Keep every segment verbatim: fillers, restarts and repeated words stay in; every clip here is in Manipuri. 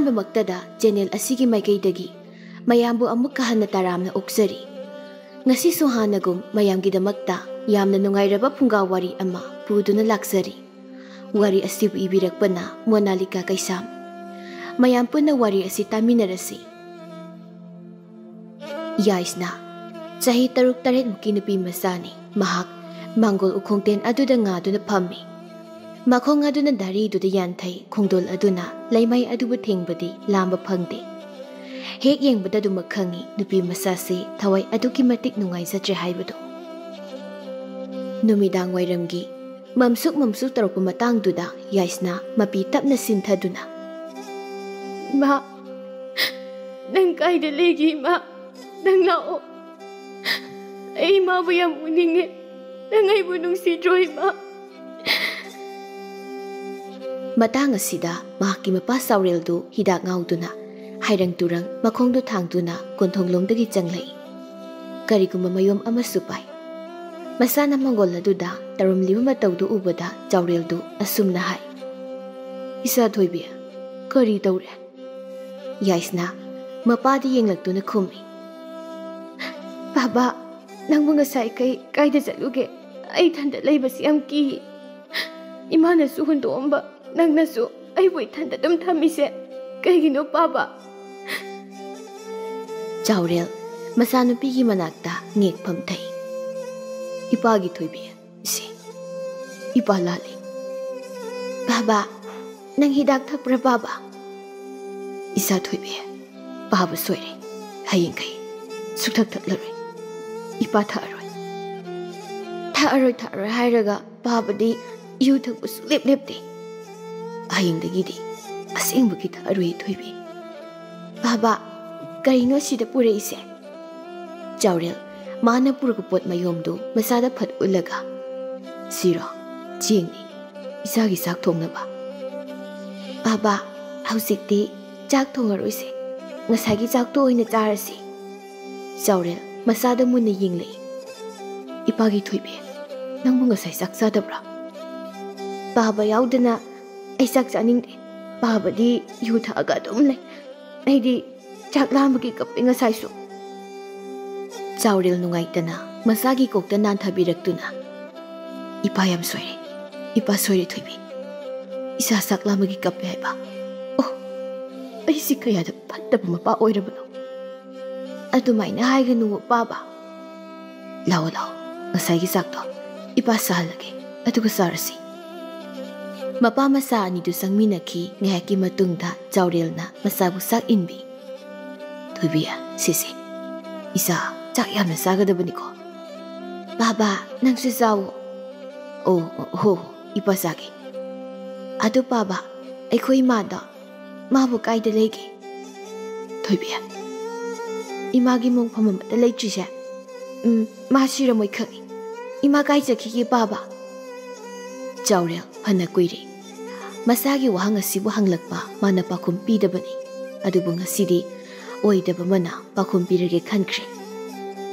ꯑꯍꯥꯟꯕꯃꯛꯇꯗ ꯆꯦꯅꯦꯜ ꯑꯁꯤꯒꯤ ꯃꯥꯏꯀꯩꯗꯒꯤ ꯃꯌꯥꯝꯕꯨ ꯑꯃꯨꯛꯀ ꯍꯟꯅ ꯇꯔꯥꯝꯅ ꯑꯣꯛꯆꯔꯤ꯫ ꯉꯁꯤꯁꯨ ꯍꯥꯟꯅꯒꯨꯝ ꯃꯌꯥꯝꯒꯤꯗꯃꯛꯇ ꯌꯥꯝꯅ ꯅꯨꯡꯉꯥꯏꯔꯕ ꯐꯨꯡꯒꯥ ꯋꯥꯔꯤ ꯑꯃ ꯄꯨꯗꯨꯅ ꯂꯥꯛꯆꯔꯤ꯫ ꯋꯥꯔꯤ ꯑꯁꯤꯕꯨ ꯏꯕꯤꯔꯛꯄꯅ ꯃꯣꯅꯥꯂꯤꯀꯥ ꯀꯩꯁꯥꯝ꯫ ꯃꯌꯥꯝ ꯄꯨꯟꯅ ꯋꯥꯔꯤ ꯑꯁꯤ ꯇꯥꯃꯤꯟꯅꯔꯁꯤ꯫ ꯌꯥꯏꯁꯅꯥ, ꯆꯍꯤ ꯇꯔꯨꯛ ꯇꯔꯦꯠꯃꯨꯛꯀꯤ ꯅꯨꯄꯤ ꯃꯆꯥꯅꯤ꯫ ꯃꯍꯥꯛ ꯃꯥꯡꯒꯣꯜ ꯎꯈꯣꯡꯇꯦꯟ ꯑꯗꯨꯗ ꯉꯥꯗꯨꯅ ꯐꯝꯃꯤ꯫ ꯃꯈꯣꯡ ꯑꯗꯨꯅ ꯗꯥꯔꯤꯗꯨꯗ ꯌꯥꯟꯊꯩ, ꯈꯣꯡꯗꯣꯜ ꯑꯗꯨꯅ ꯂꯩꯃꯥꯏ ꯑꯗꯨꯕꯨ ꯊꯦꯡꯕꯗꯤ ꯂꯥꯝꯕ ꯐꯪꯗꯦ꯫ ꯍꯦꯛ ꯌꯦꯡꯕꯗ ꯑꯗꯨꯃꯛ ꯈꯪꯏ, ꯅꯨꯄꯤ ꯃꯆꯥꯁꯤ ꯊꯋꯥꯏ ꯑꯗꯨꯛꯀꯤ ꯃꯇꯤꯛ ꯅꯨꯡꯉꯥꯏꯖꯗ꯭ꯔꯦ ꯍꯥꯏꯕꯗꯨ꯫ ꯅꯨꯃꯤꯗꯥꯡ ꯋꯥꯏꯔꯝꯒꯤ ꯃꯝꯁꯨꯛ ꯃꯝꯁꯨꯛ ꯇꯧꯔꯛꯄ ꯃꯇꯥꯡꯗꯨꯗ ꯌꯥꯏꯁꯅꯥ ꯃꯄꯤ ꯇꯞꯅ ꯁꯤꯟꯊꯗꯨꯅ, "ꯏꯃꯥ, ꯅꯪ ꯀꯥꯏꯗ ꯂꯩꯒꯦ ꯏꯃꯥ? ꯅꯪ ꯂꯥꯛꯑꯣ꯫ ꯑꯩ ꯏꯃꯥꯕꯨ ꯌꯥꯝ ꯎꯅꯤꯡꯉꯦ꯫ ꯅꯪ ꯑꯩꯕꯨ ꯅꯨꯡꯁꯤꯗ꯭ꯔꯣ ꯏꯃꯥ?" ꯃꯇꯥꯡ ꯑꯁꯤꯗ ꯃꯍꯥꯛꯀꯤ ꯃꯄꯥ ꯆꯥꯎꯔꯦꯜꯗꯨ ꯍꯤꯗꯥꯛ ꯉꯥꯎꯗꯨꯅ ꯍꯥꯏꯔꯪ ꯇꯨꯔꯪ ꯃꯈꯣꯡꯗꯨ ꯊꯥꯡꯗꯨꯅ ꯀꯣꯟꯊꯣꯡꯂꯣꯝꯗꯒꯤ ꯆꯪꯂꯛꯏ꯫ ꯀꯔꯤꯒꯨꯝꯕ ꯃꯌꯣꯝ ꯑꯃꯁꯨ ꯄꯥꯏ꯫ ꯃꯁꯥꯅ ꯃꯪꯒꯣꯜ ꯑꯗꯨꯗ ꯇꯧꯔꯝꯂꯤꯕ ꯃꯇꯧꯗꯨ ꯎꯕꯗ ꯆꯥꯎꯔꯦꯜꯗꯨ ꯑꯁꯨꯝꯅ ꯍꯥꯏ, "ꯏꯆꯥ ꯊꯣꯏꯕꯤ, ꯀꯔꯤ ꯇꯧꯔꯦ?" ꯌꯥꯏꯁꯅꯥ ꯃꯄꯥꯗ ꯌꯦꯡꯂꯛꯇꯨꯅ ꯈꯨꯝꯃꯤ, "ꯕꯥꯕꯥ, ꯅꯪꯕꯨ ꯉꯁꯥꯏ ꯀꯩ ꯀꯥꯏꯗ ꯆꯠꯂꯨꯒꯦ? ꯑꯩ ꯏꯊꯟꯇ ꯂꯩꯕꯁꯤ ꯌꯥꯝ ꯀꯤ꯫ ꯏꯃꯥꯅꯁꯨ ꯍꯨꯟꯗꯣꯛꯑꯝꯕ, ꯅꯪꯅꯁꯨ ꯑꯩꯕꯨ ꯏꯊꯟꯇ ꯑꯗꯨꯝ ꯊꯝꯃꯤꯁꯦ ꯀꯩꯒꯤꯅꯣ ꯕꯥꯕꯥ?" ꯆꯥꯎꯔꯦꯜ ꯃꯆꯥꯅꯨꯄꯤꯒꯤ ꯃꯅꯥꯛꯇ ꯉꯦꯛ ꯐꯝꯊꯩ꯫ "ꯏꯄꯥꯒꯤ ꯊꯣꯏꯕꯤ, ꯁꯤ ꯏꯄꯥ ꯂꯥꯜꯂꯤ꯫ ꯕꯥꯕꯥ, ꯅꯪ ꯍꯤꯗꯥꯛ ꯊꯛꯄ꯭ꯔꯥ ꯕꯥꯕꯥ?" "ꯏꯆꯥ ꯊꯣꯏꯕꯤ, ꯄꯥꯕ ꯁꯣꯏꯔꯦ꯫ ꯍꯌꯦꯡꯈꯩ ꯁꯨꯛꯊꯛ ꯊꯛꯂꯔꯣꯏ꯫ ꯏꯄꯥ ꯊꯛꯑꯔꯣꯏ꯫ ꯊꯛꯑꯔꯣꯏ, ꯊꯛꯑꯔꯣꯏ ꯍꯥꯏꯔꯒ ꯄꯥꯕꯗꯤ ꯌꯨ ꯊꯛꯄ ꯁꯨꯛꯂꯦꯞ ꯂꯦꯞꯇꯦ꯫ ꯍꯌꯦꯡꯗꯒꯤꯗꯤ ꯑꯁꯦꯡꯕꯒꯤ ꯊꯛꯑꯔꯣꯏ ꯊꯣꯏꯕꯤ꯫ ꯕꯥꯕꯥ, ꯀꯔꯤꯅꯣ ꯁꯤꯗ ꯄꯨꯔꯛꯏꯁꯦ?" ꯆꯥꯎꯔꯦꯜ ꯃꯥꯅ ꯄꯨꯔꯛꯄ ꯄꯣꯠ ꯃꯌꯣꯝꯗꯨ ꯃꯆꯥꯗ ꯐꯠ ꯎꯠꯂꯒ, "ꯁꯤꯔꯣ? ꯆꯦꯡꯅꯤ, ꯏꯆꯥꯒꯤ ꯆꯥꯛ ꯊꯣꯡꯅꯕ꯫" "ꯕꯥꯕꯥ, ꯍꯧꯖꯤꯛꯇꯤ ꯆꯥꯛ ꯊꯣꯡꯉꯔꯣꯏꯁꯦ, ꯉꯁꯥꯏꯒꯤ ꯆꯥꯛꯇꯣ ꯑꯣꯏꯅ ꯆꯥꯔꯁꯤ꯫" ꯆꯥꯎꯔꯦꯜ ꯃꯆꯥꯗ ꯃꯨꯟꯅ ꯌꯦꯡꯂꯛꯏ꯫ "ꯏꯄꯥꯒꯤ ꯊꯣꯏꯕꯤ, ꯅꯪꯕꯨ ꯉꯁꯥꯏ ꯆꯥꯛ ꯆꯥꯗꯕ꯭ꯔꯥ?" "ꯕꯥꯕꯥ ꯌꯥꯎꯗꯅ ꯑꯩ ꯆꯥꯛ ꯆꯥꯅꯤꯡꯗꯦ꯫ ꯄꯥꯕꯗꯤ ꯌꯨ ꯊꯛꯑꯒ ꯑꯗꯨꯝ ꯂꯩ꯫ ꯑꯩꯗꯤ ꯆꯥꯛ ꯂꯥꯝꯕꯒꯤ ꯀꯞꯄꯦ ꯉꯁꯥꯏꯁꯨ꯫ ꯆꯥꯎꯔꯦꯜ ꯅꯨꯡꯉꯥꯏꯇꯅ ꯃꯁꯥꯒꯤ ꯀꯣꯛꯇ ꯅꯥꯟꯊꯕꯤꯔꯛꯇꯨꯅ, "ꯏꯄꯥ ꯌꯥꯝ ꯁꯣꯏꯔꯦ, ꯏꯄꯥ ꯁꯣꯏꯔꯦ ꯊꯣꯏꯕꯤ꯫ ꯏꯆꯥ ꯆꯥꯛ ꯂꯥꯝꯕꯒꯤ ꯀꯞꯄꯦ ꯍꯥꯏꯕ꯫ ꯑꯣ, ꯑꯩꯁꯤ ꯀꯌꯥꯗ ꯐꯠꯇꯕ ꯃꯄꯥ ꯑꯣꯏꯔꯕꯅꯣ꯫ ꯑꯗꯨꯃꯥꯏꯅ ꯍꯥꯏꯒꯅꯨ ꯄꯥꯕ꯫ ꯂꯥꯛꯑꯣ, ꯂꯥꯛꯑꯣ, ꯉꯁꯥꯏꯒꯤ ꯆꯥꯛꯇꯣ ꯏꯄꯥ ꯆꯥꯍꯜꯂꯒꯦ, ꯑꯗꯨꯒ ꯆꯥꯔꯁꯤ꯫" ꯃꯄꯥ ꯃꯆꯥ ꯑꯅꯤꯗꯨ ꯆꯪꯃꯤꯟꯅꯈꯤ꯫ ꯉꯥꯏꯍꯥꯛꯀꯤ ꯃꯇꯨꯡꯗ ꯆꯥꯎꯔꯦꯜꯅ ꯃꯆꯥꯕꯨ ꯆꯥꯛ ꯏꯟꯕꯤ꯫ "ꯊꯣꯏꯕꯤ, ꯁꯤꯁꯦ, ꯏꯆꯥ ꯆꯥꯛ ꯌꯥꯝꯅ ꯆꯥꯒꯗꯕꯅꯤꯀꯣ꯫ ꯕꯥꯕꯥ, ꯅꯪꯁꯨ ꯆꯥꯎꯋꯣ꯫" "ꯑꯣ, ꯑꯣ, ꯍꯣ, ꯍꯣ, ꯏꯄꯥ ꯆꯥꯒꯦ꯫ ꯑꯗꯨ ꯄꯥꯕ, ꯑꯩꯈꯣꯏ ꯏꯃꯥꯗꯣ, ꯃꯥꯕꯨ ꯀꯥꯏꯗ ꯂꯩꯒꯦ?" "ꯊꯣꯏꯕꯤ, ꯏꯃꯥꯒꯤ ꯃꯣꯡꯐꯝ ꯑꯃꯠꯇ ꯂꯩꯇ꯭ꯔꯤꯁꯦ, ꯎꯝ, ꯃꯥ ꯁꯤꯔꯝꯃꯣꯏ ꯈꯪꯉꯤ꯫ ꯏꯃꯥ ꯀꯥꯏ ꯆꯠꯈꯤꯒꯦ ꯄꯥꯕ?" ꯆꯥꯎꯔꯦꯜ ꯐꯅ ꯀꯨꯏꯔꯦ ꯃꯁꯥꯒꯤ ꯋꯥꯍꯪ ꯑꯁꯤꯕꯨ ꯍꯪꯂꯛꯄ ꯃꯥꯅ ꯄꯥꯎꯈꯨꯝ ꯄꯤꯗꯕꯅꯤ꯫ ꯑꯗꯨꯕꯨ ꯉꯁꯤꯗꯤ ꯑꯣꯏꯗꯕ ꯑꯃꯅ ꯄꯥꯎꯈꯨꯝ ꯄꯤꯔꯒꯦ ꯈꯟꯈ꯭ꯔꯦ꯫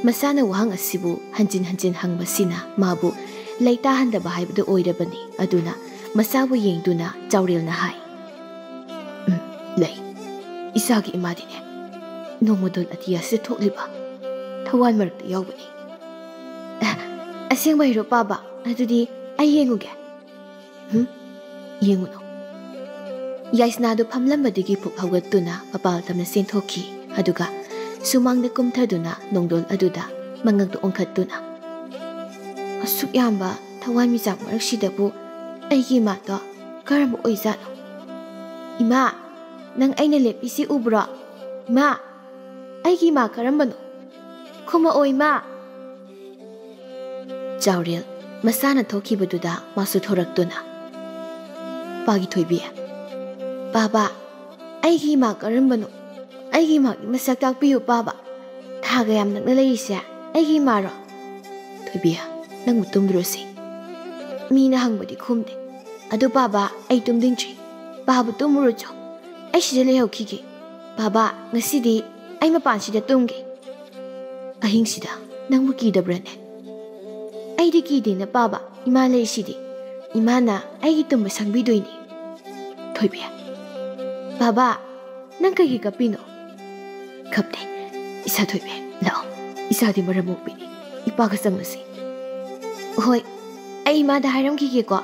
ꯃꯁꯥꯅ ꯋꯥꯍꯪ ꯑꯁꯤꯕꯨ ꯍꯟꯖꯤꯟ ꯍꯟꯖꯤꯟ ꯍꯪꯕꯁꯤꯅ ꯃꯥꯕꯨ ꯂꯩꯇꯥꯍꯟꯗꯕ ꯍꯥꯏꯕꯗꯨ ꯑꯣꯏꯔꯕꯅꯤ꯫ ꯑꯗꯨꯅ ꯃꯁꯥꯕꯨ ꯌꯦꯡꯗꯨꯅ ꯆꯥꯎꯔꯦꯜꯅ ꯍꯥꯏ, "ꯎꯝ, ꯂꯩ꯫ ꯏꯆꯥꯒꯤ ꯏꯃꯥꯗꯤꯅꯦ, ꯅꯣꯡꯃꯗꯣꯟ ꯑꯇꯤꯌꯥꯁꯤꯗ ꯊꯣꯛꯂꯤꯕ ꯊꯋꯥꯟ ꯃꯔꯛꯇ ꯌꯥꯎꯕꯅꯤ꯫" "ꯑꯦ, ꯑꯁꯦꯡꯕꯩꯔꯣ ꯄꯥꯕ? ꯑꯗꯨꯗꯤ ꯑꯩ ꯌꯦꯡꯉꯨꯒꯦ꯫" "ꯍꯨꯝ, ꯌꯦꯡꯉꯨꯅꯨ꯫" ꯌꯥꯏꯁꯅꯥꯗꯨ ꯐꯝꯂꯝꯕꯗꯒꯤ ꯐꯨꯛ ꯍꯧꯒꯠꯇꯨꯅ ꯃꯄꯥꯜ ꯇꯝꯅ ꯆꯦꯟꯊꯣꯛꯈꯤ꯫ ꯑꯗꯨꯒ ꯁꯨꯃꯥꯡꯗ ꯀꯨꯝꯊꯗꯨꯅ ꯅꯣꯡꯗꯣꯜ ꯑꯗꯨꯗ ꯃꯉꯛꯇ ꯑꯣꯟꯈꯠꯇꯨꯅ, "ꯑꯁꯨꯛ ꯌꯥꯝꯕ ꯊꯋꯥꯟꯃꯤꯆꯥꯛ ꯃꯔꯛꯁꯤꯗꯕꯨ ꯑꯩꯒꯤ ꯏꯃꯥꯗꯣ ꯀꯔꯝꯕ ꯑꯣꯏꯖꯥꯠꯅꯣ? ꯏꯃꯥ, ꯅꯪ ꯑꯩꯅ ꯂꯦꯞꯄꯤꯁꯤ ꯎꯕ꯭ꯔꯣ? ꯏꯃꯥ, ꯑꯩꯒꯤ ꯏꯃꯥ ꯀꯔꯝꯕꯅꯣ? ꯈꯨꯝꯃꯛꯑꯣ ꯏꯃꯥ!" ꯆꯥꯎꯔꯦꯜ ꯃꯁꯥꯅ ꯊꯣꯛꯈꯤꯕꯗꯨꯗ ꯃꯥꯁꯨ ꯊꯣꯔꯛꯇꯨꯅ, "ꯄꯥꯒꯤ ꯊꯣꯏꯕꯤ, ꯄꯥꯕ, ꯑꯩꯒꯤ ꯏꯃꯥ ꯀꯔꯝꯕꯅꯣ? ꯑꯩꯒꯤ ꯏꯃꯥꯒꯤ ꯃꯁꯛ ꯇꯥꯛꯄꯤꯌꯨ ꯄꯥꯕ꯫ ꯊꯥꯒ ꯌꯥꯝ ꯅꯛꯅ ꯂꯩꯔꯤꯁꯦ ꯑꯩꯒꯤ ꯏꯃꯥꯔꯣ?" "ꯊꯣꯏꯕꯤ, ꯅꯪꯕꯨ ꯇꯨꯝꯗ꯭ꯔꯣꯁꯤ?" "ꯃꯤꯅ ꯍꯪꯕꯗꯤ ꯈꯨꯝꯗꯦ꯫ ꯑꯗꯨ ꯄꯥꯕ, ꯑꯩ ꯇꯨꯝꯅꯤꯡꯗ꯭ꯔꯤ꯫ ꯄꯥꯕ ꯇꯨꯝꯃꯨꯔꯣ ꯆꯣ꯫ ꯑꯩ ꯁꯤꯗ ꯂꯩꯍꯧꯈꯤꯒꯦ꯫ ꯄꯥꯕ, ꯉꯁꯤꯗꯤ ꯑꯩ ꯃꯄꯥꯟꯁꯤꯗ ꯇꯨꯝꯒꯦ꯫" "ꯑꯍꯤꯡꯁꯤꯗ ꯅꯪꯕꯨ ꯀꯤꯗꯕ꯭ꯔꯅꯦ?" "ꯑꯩꯗꯤ ꯀꯤꯗꯦꯅ ꯄꯥꯕ, ꯏꯃꯥ ꯂꯩꯔꯤꯁꯤꯗꯤ꯫ ꯏꯃꯥꯅ ꯑꯩꯒꯤ ꯇꯨꯝꯕ ꯁꯪꯕꯤꯗꯣꯏꯅꯤ꯫" "ꯊꯣꯏꯕꯤ, "ꯕꯥꯕꯥ, ꯅꯪ ꯀꯩꯒꯤ ꯀꯞꯄꯤꯅꯣ?" "ꯀꯞꯇꯦ꯫ ꯏꯁꯥ ꯊꯣꯏꯕꯤ, ꯂꯥꯛꯑꯣ꯫ ꯏꯁꯥꯗꯤ ꯃꯔꯝ ꯃꯣꯛꯄꯤꯅꯤ꯫ ꯏꯄꯥꯒ ꯆꯪꯉꯁꯤ꯫" "ꯍꯣꯏ, ꯑꯩ ꯏꯃꯥꯗ ꯍꯥꯏꯔꯝꯈꯤꯒꯦꯀꯣ꯫"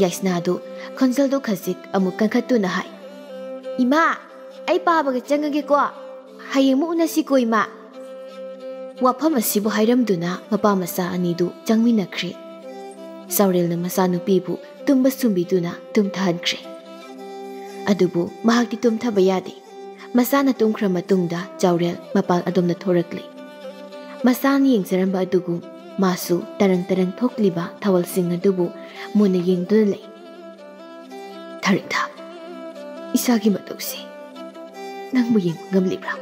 ꯌꯥꯏꯁꯅꯥꯗꯨ ꯈꯣꯟꯖꯦꯜꯗꯨ ꯈꯖꯤꯛ ꯑꯃꯨꯛ ꯀꯟꯈꯠꯇꯨꯅ ꯍꯥꯏ, "ꯏꯃꯥ, ꯑꯩ ꯄꯥꯕꯒ ꯆꯪꯉꯒꯦꯀꯣ꯫ ꯍꯌꯦꯡꯃꯨꯛ ꯎꯅꯁꯤꯀꯣ, ꯏꯃꯥ꯫" ꯋꯥꯐꯝ ꯑꯁꯤꯕꯨ ꯍꯥꯏꯔꯝꯗꯨꯅ ꯃꯄꯥ ꯃꯆꯥ ꯑꯅꯤꯗꯨ ꯆꯪꯃꯤꯟꯅꯈ꯭ꯔꯦ꯫ ꯆꯥꯎꯔꯦꯜꯅ ꯃꯆꯥꯅꯨꯄꯤꯕꯨ ꯇꯨꯝꯕ ꯁꯨꯝꯕꯤꯗꯨꯅ ꯇꯨꯝꯊꯍꯟꯈ꯭ꯔꯦ꯫ ꯑꯗꯨꯕꯨ ꯃꯍꯥꯛꯇꯤ ꯇꯨꯝꯊꯕ ꯌꯥꯗꯦ꯫ ꯃꯆꯥꯅ ꯇꯨꯝꯈ꯭ꯔ ꯃꯇꯨꯡꯗ ꯆꯥꯎꯔꯦꯜ ꯃꯄꯥꯟ ꯑꯗꯣꯝꯗ ꯊꯣꯔꯛꯂꯦ꯫ ꯃꯆꯥꯅ ꯌꯦꯡꯖꯔꯝꯕ ꯑꯗꯨꯒꯨꯝ ꯃꯥꯁꯨ ꯇꯔꯪ ꯇꯔꯪ ꯊꯣꯛꯂꯤꯕ ꯊꯥꯋꯜꯁꯤꯡ ꯑꯗꯨꯕꯨ ꯃꯨꯟꯅ ꯌꯦꯡꯗꯨꯅ ꯂꯩ꯫ "ꯊꯔꯤꯛꯊꯥ, ꯏꯁꯥꯒꯤ ꯃꯇꯧꯁꯦ ꯅꯪꯕꯨ ꯌꯦꯡꯕ ꯉꯝꯂꯤꯕ꯭ꯔꯥ?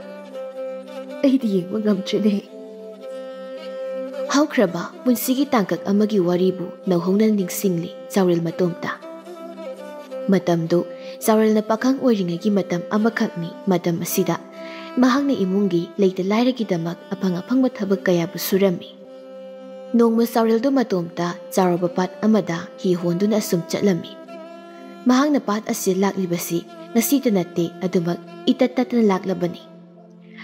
ꯑꯩꯗꯤ ꯌꯦꯡꯕ ꯉꯝꯗ꯭ꯔꯦꯅꯦ꯫" ꯍꯧꯈ꯭ꯔꯕ ꯄꯨꯟꯁꯤꯒꯤ ꯇꯥꯡꯀꯛ ꯑꯃꯒꯤ ꯋꯥꯔꯤꯕꯨ ꯅꯧꯍꯧꯅ ꯅꯤꯡꯁꯤꯡꯂꯤ ꯆꯥꯎꯔꯦꯜ ꯃꯇꯣꯝꯇ꯫ ꯃꯇꯝꯗꯨ ꯆꯥꯎꯔꯦꯜꯅ ꯄꯥꯈꯪ ꯑꯣꯏꯔꯤꯉꯩꯒꯤ ꯃꯇꯝ ꯑꯃꯈꯛꯅꯤ꯫ ꯃꯇꯝ ꯑꯁꯤꯗ ꯃꯍꯥꯛꯅ ꯏꯃꯨꯡꯒꯤ ꯂꯩꯇ ꯂꯥꯏꯔꯒꯤꯗꯃꯛ ꯑꯐꯪ ꯑꯐꯪꯕ ꯊꯕꯛ ꯀꯌꯥꯕꯨ ꯁꯨꯔꯝꯃꯤ꯫ ꯅꯣꯡꯃ ꯆꯥꯎꯔꯦꯜꯗꯨ ꯃꯇꯣꯝꯇ ꯆꯥꯎꯔꯕ ꯄꯥꯠ ꯑꯃꯗ ꯍꯤ ꯍꯣꯟꯗꯨꯅ ꯑꯁꯨꯝ ꯆꯠꯂꯝꯃꯤ꯫ ꯃꯍꯥꯛꯅ ꯄꯥꯠ ꯑꯁꯤꯗ ꯂꯥꯛꯂꯤꯕꯁꯤ ꯉꯁꯤꯇ ꯅꯠꯇꯦ, ꯑꯗꯨꯃꯛ ꯏꯇꯠ ꯇꯠꯇꯅ ꯂꯥꯛꯂꯕꯅꯤ꯫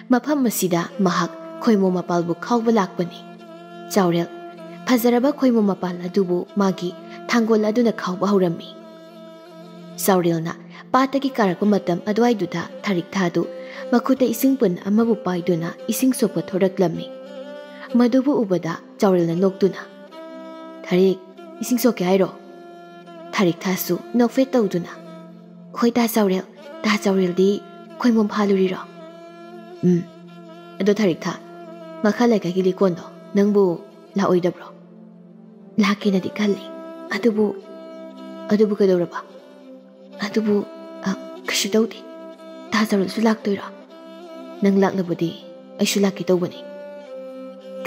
ꯃꯐꯝ ꯑꯁꯤꯗ ꯃꯍꯥꯛ ꯈꯣꯏꯃꯣ ꯃꯄꯥꯜꯕꯨ ꯈꯥꯎꯕ ꯂꯥꯛꯄꯅꯤ꯫ ꯆꯥꯎꯔꯦꯜ ꯐꯖꯔꯕ ꯈꯣꯏꯃꯣ ꯃꯄꯥꯜ ꯑꯗꯨꯕꯨ ꯃꯥꯒꯤ ꯊꯥꯡꯒꯣꯜ ꯑꯗꯨꯅ ꯈꯥꯎꯕ ꯍꯧꯔꯝꯃꯤ꯫ ꯆꯥꯎꯔꯦꯜꯅ ꯄꯥꯠꯇꯒꯤ ꯀꯥꯔꯛꯄ ꯃꯇꯝ ꯑꯗꯨꯋꯥꯏꯗꯨꯗ ꯊꯔꯤꯛꯊꯥꯗꯨ ꯃꯈꯨꯠꯇ ꯏꯁꯤꯡ ꯄꯨꯟ ꯑꯃꯕꯨ ꯄꯥꯏꯗꯨꯅ ꯏꯁꯤꯡ ꯁꯣꯛꯄ ꯊꯣꯔꯛꯂꯝꯃꯤ꯫ ꯃꯗꯨꯕꯨ ꯎꯕꯗ ꯆꯥꯎꯔꯦꯜꯅ ꯅꯣꯛꯇꯨꯅ, "ꯊꯔꯤꯛ, ꯏꯁꯤꯡ ꯁꯣꯛꯀꯦ ꯍꯥꯏꯔꯣ?" ꯊꯔꯤꯛꯊꯥꯁꯨ ꯅꯣꯛꯐꯦꯠ ꯇꯧꯗꯨꯅ, "ꯍꯣꯏ ꯇꯥ ꯆꯥꯎꯔꯦꯜ, ꯇꯥ ꯆꯥꯎꯔꯦꯜꯗꯤ ꯈꯣꯏꯃꯣꯝ ꯐꯥꯜꯂꯨꯔꯤꯔꯣ?" "ꯎꯝ, ꯑꯗꯣ ꯊꯔꯤꯛꯊꯥ, ꯃꯈꯥ ꯂꯩꯀꯥꯏꯒꯤ ꯂꯤꯀꯣꯟꯗꯣ ꯅꯪꯕꯨ ꯂꯥꯛꯑꯣꯏꯗꯕ꯭ꯔꯣ?" "ꯂꯥꯛꯀꯦꯅꯗꯤ ꯈꯜꯂꯤ, ꯑꯗꯨꯕꯨ꯫" "ꯑꯗꯨꯕꯨ ꯀꯩꯗꯧꯔꯕ?" "ꯑꯗꯨꯕꯨ, ꯑ, ꯀꯩꯁꯨ ꯇꯧꯗꯦ꯫ ꯇꯥ ꯆꯥꯎꯔꯦꯜꯁꯨ ꯂꯥꯛꯇꯣꯏꯔꯣ?" "ꯅꯪ ꯂꯥꯛꯂꯕꯗꯤ ꯑꯩꯁꯨ ꯂꯥꯛꯀꯦ ꯇꯧꯕꯅꯤ꯫"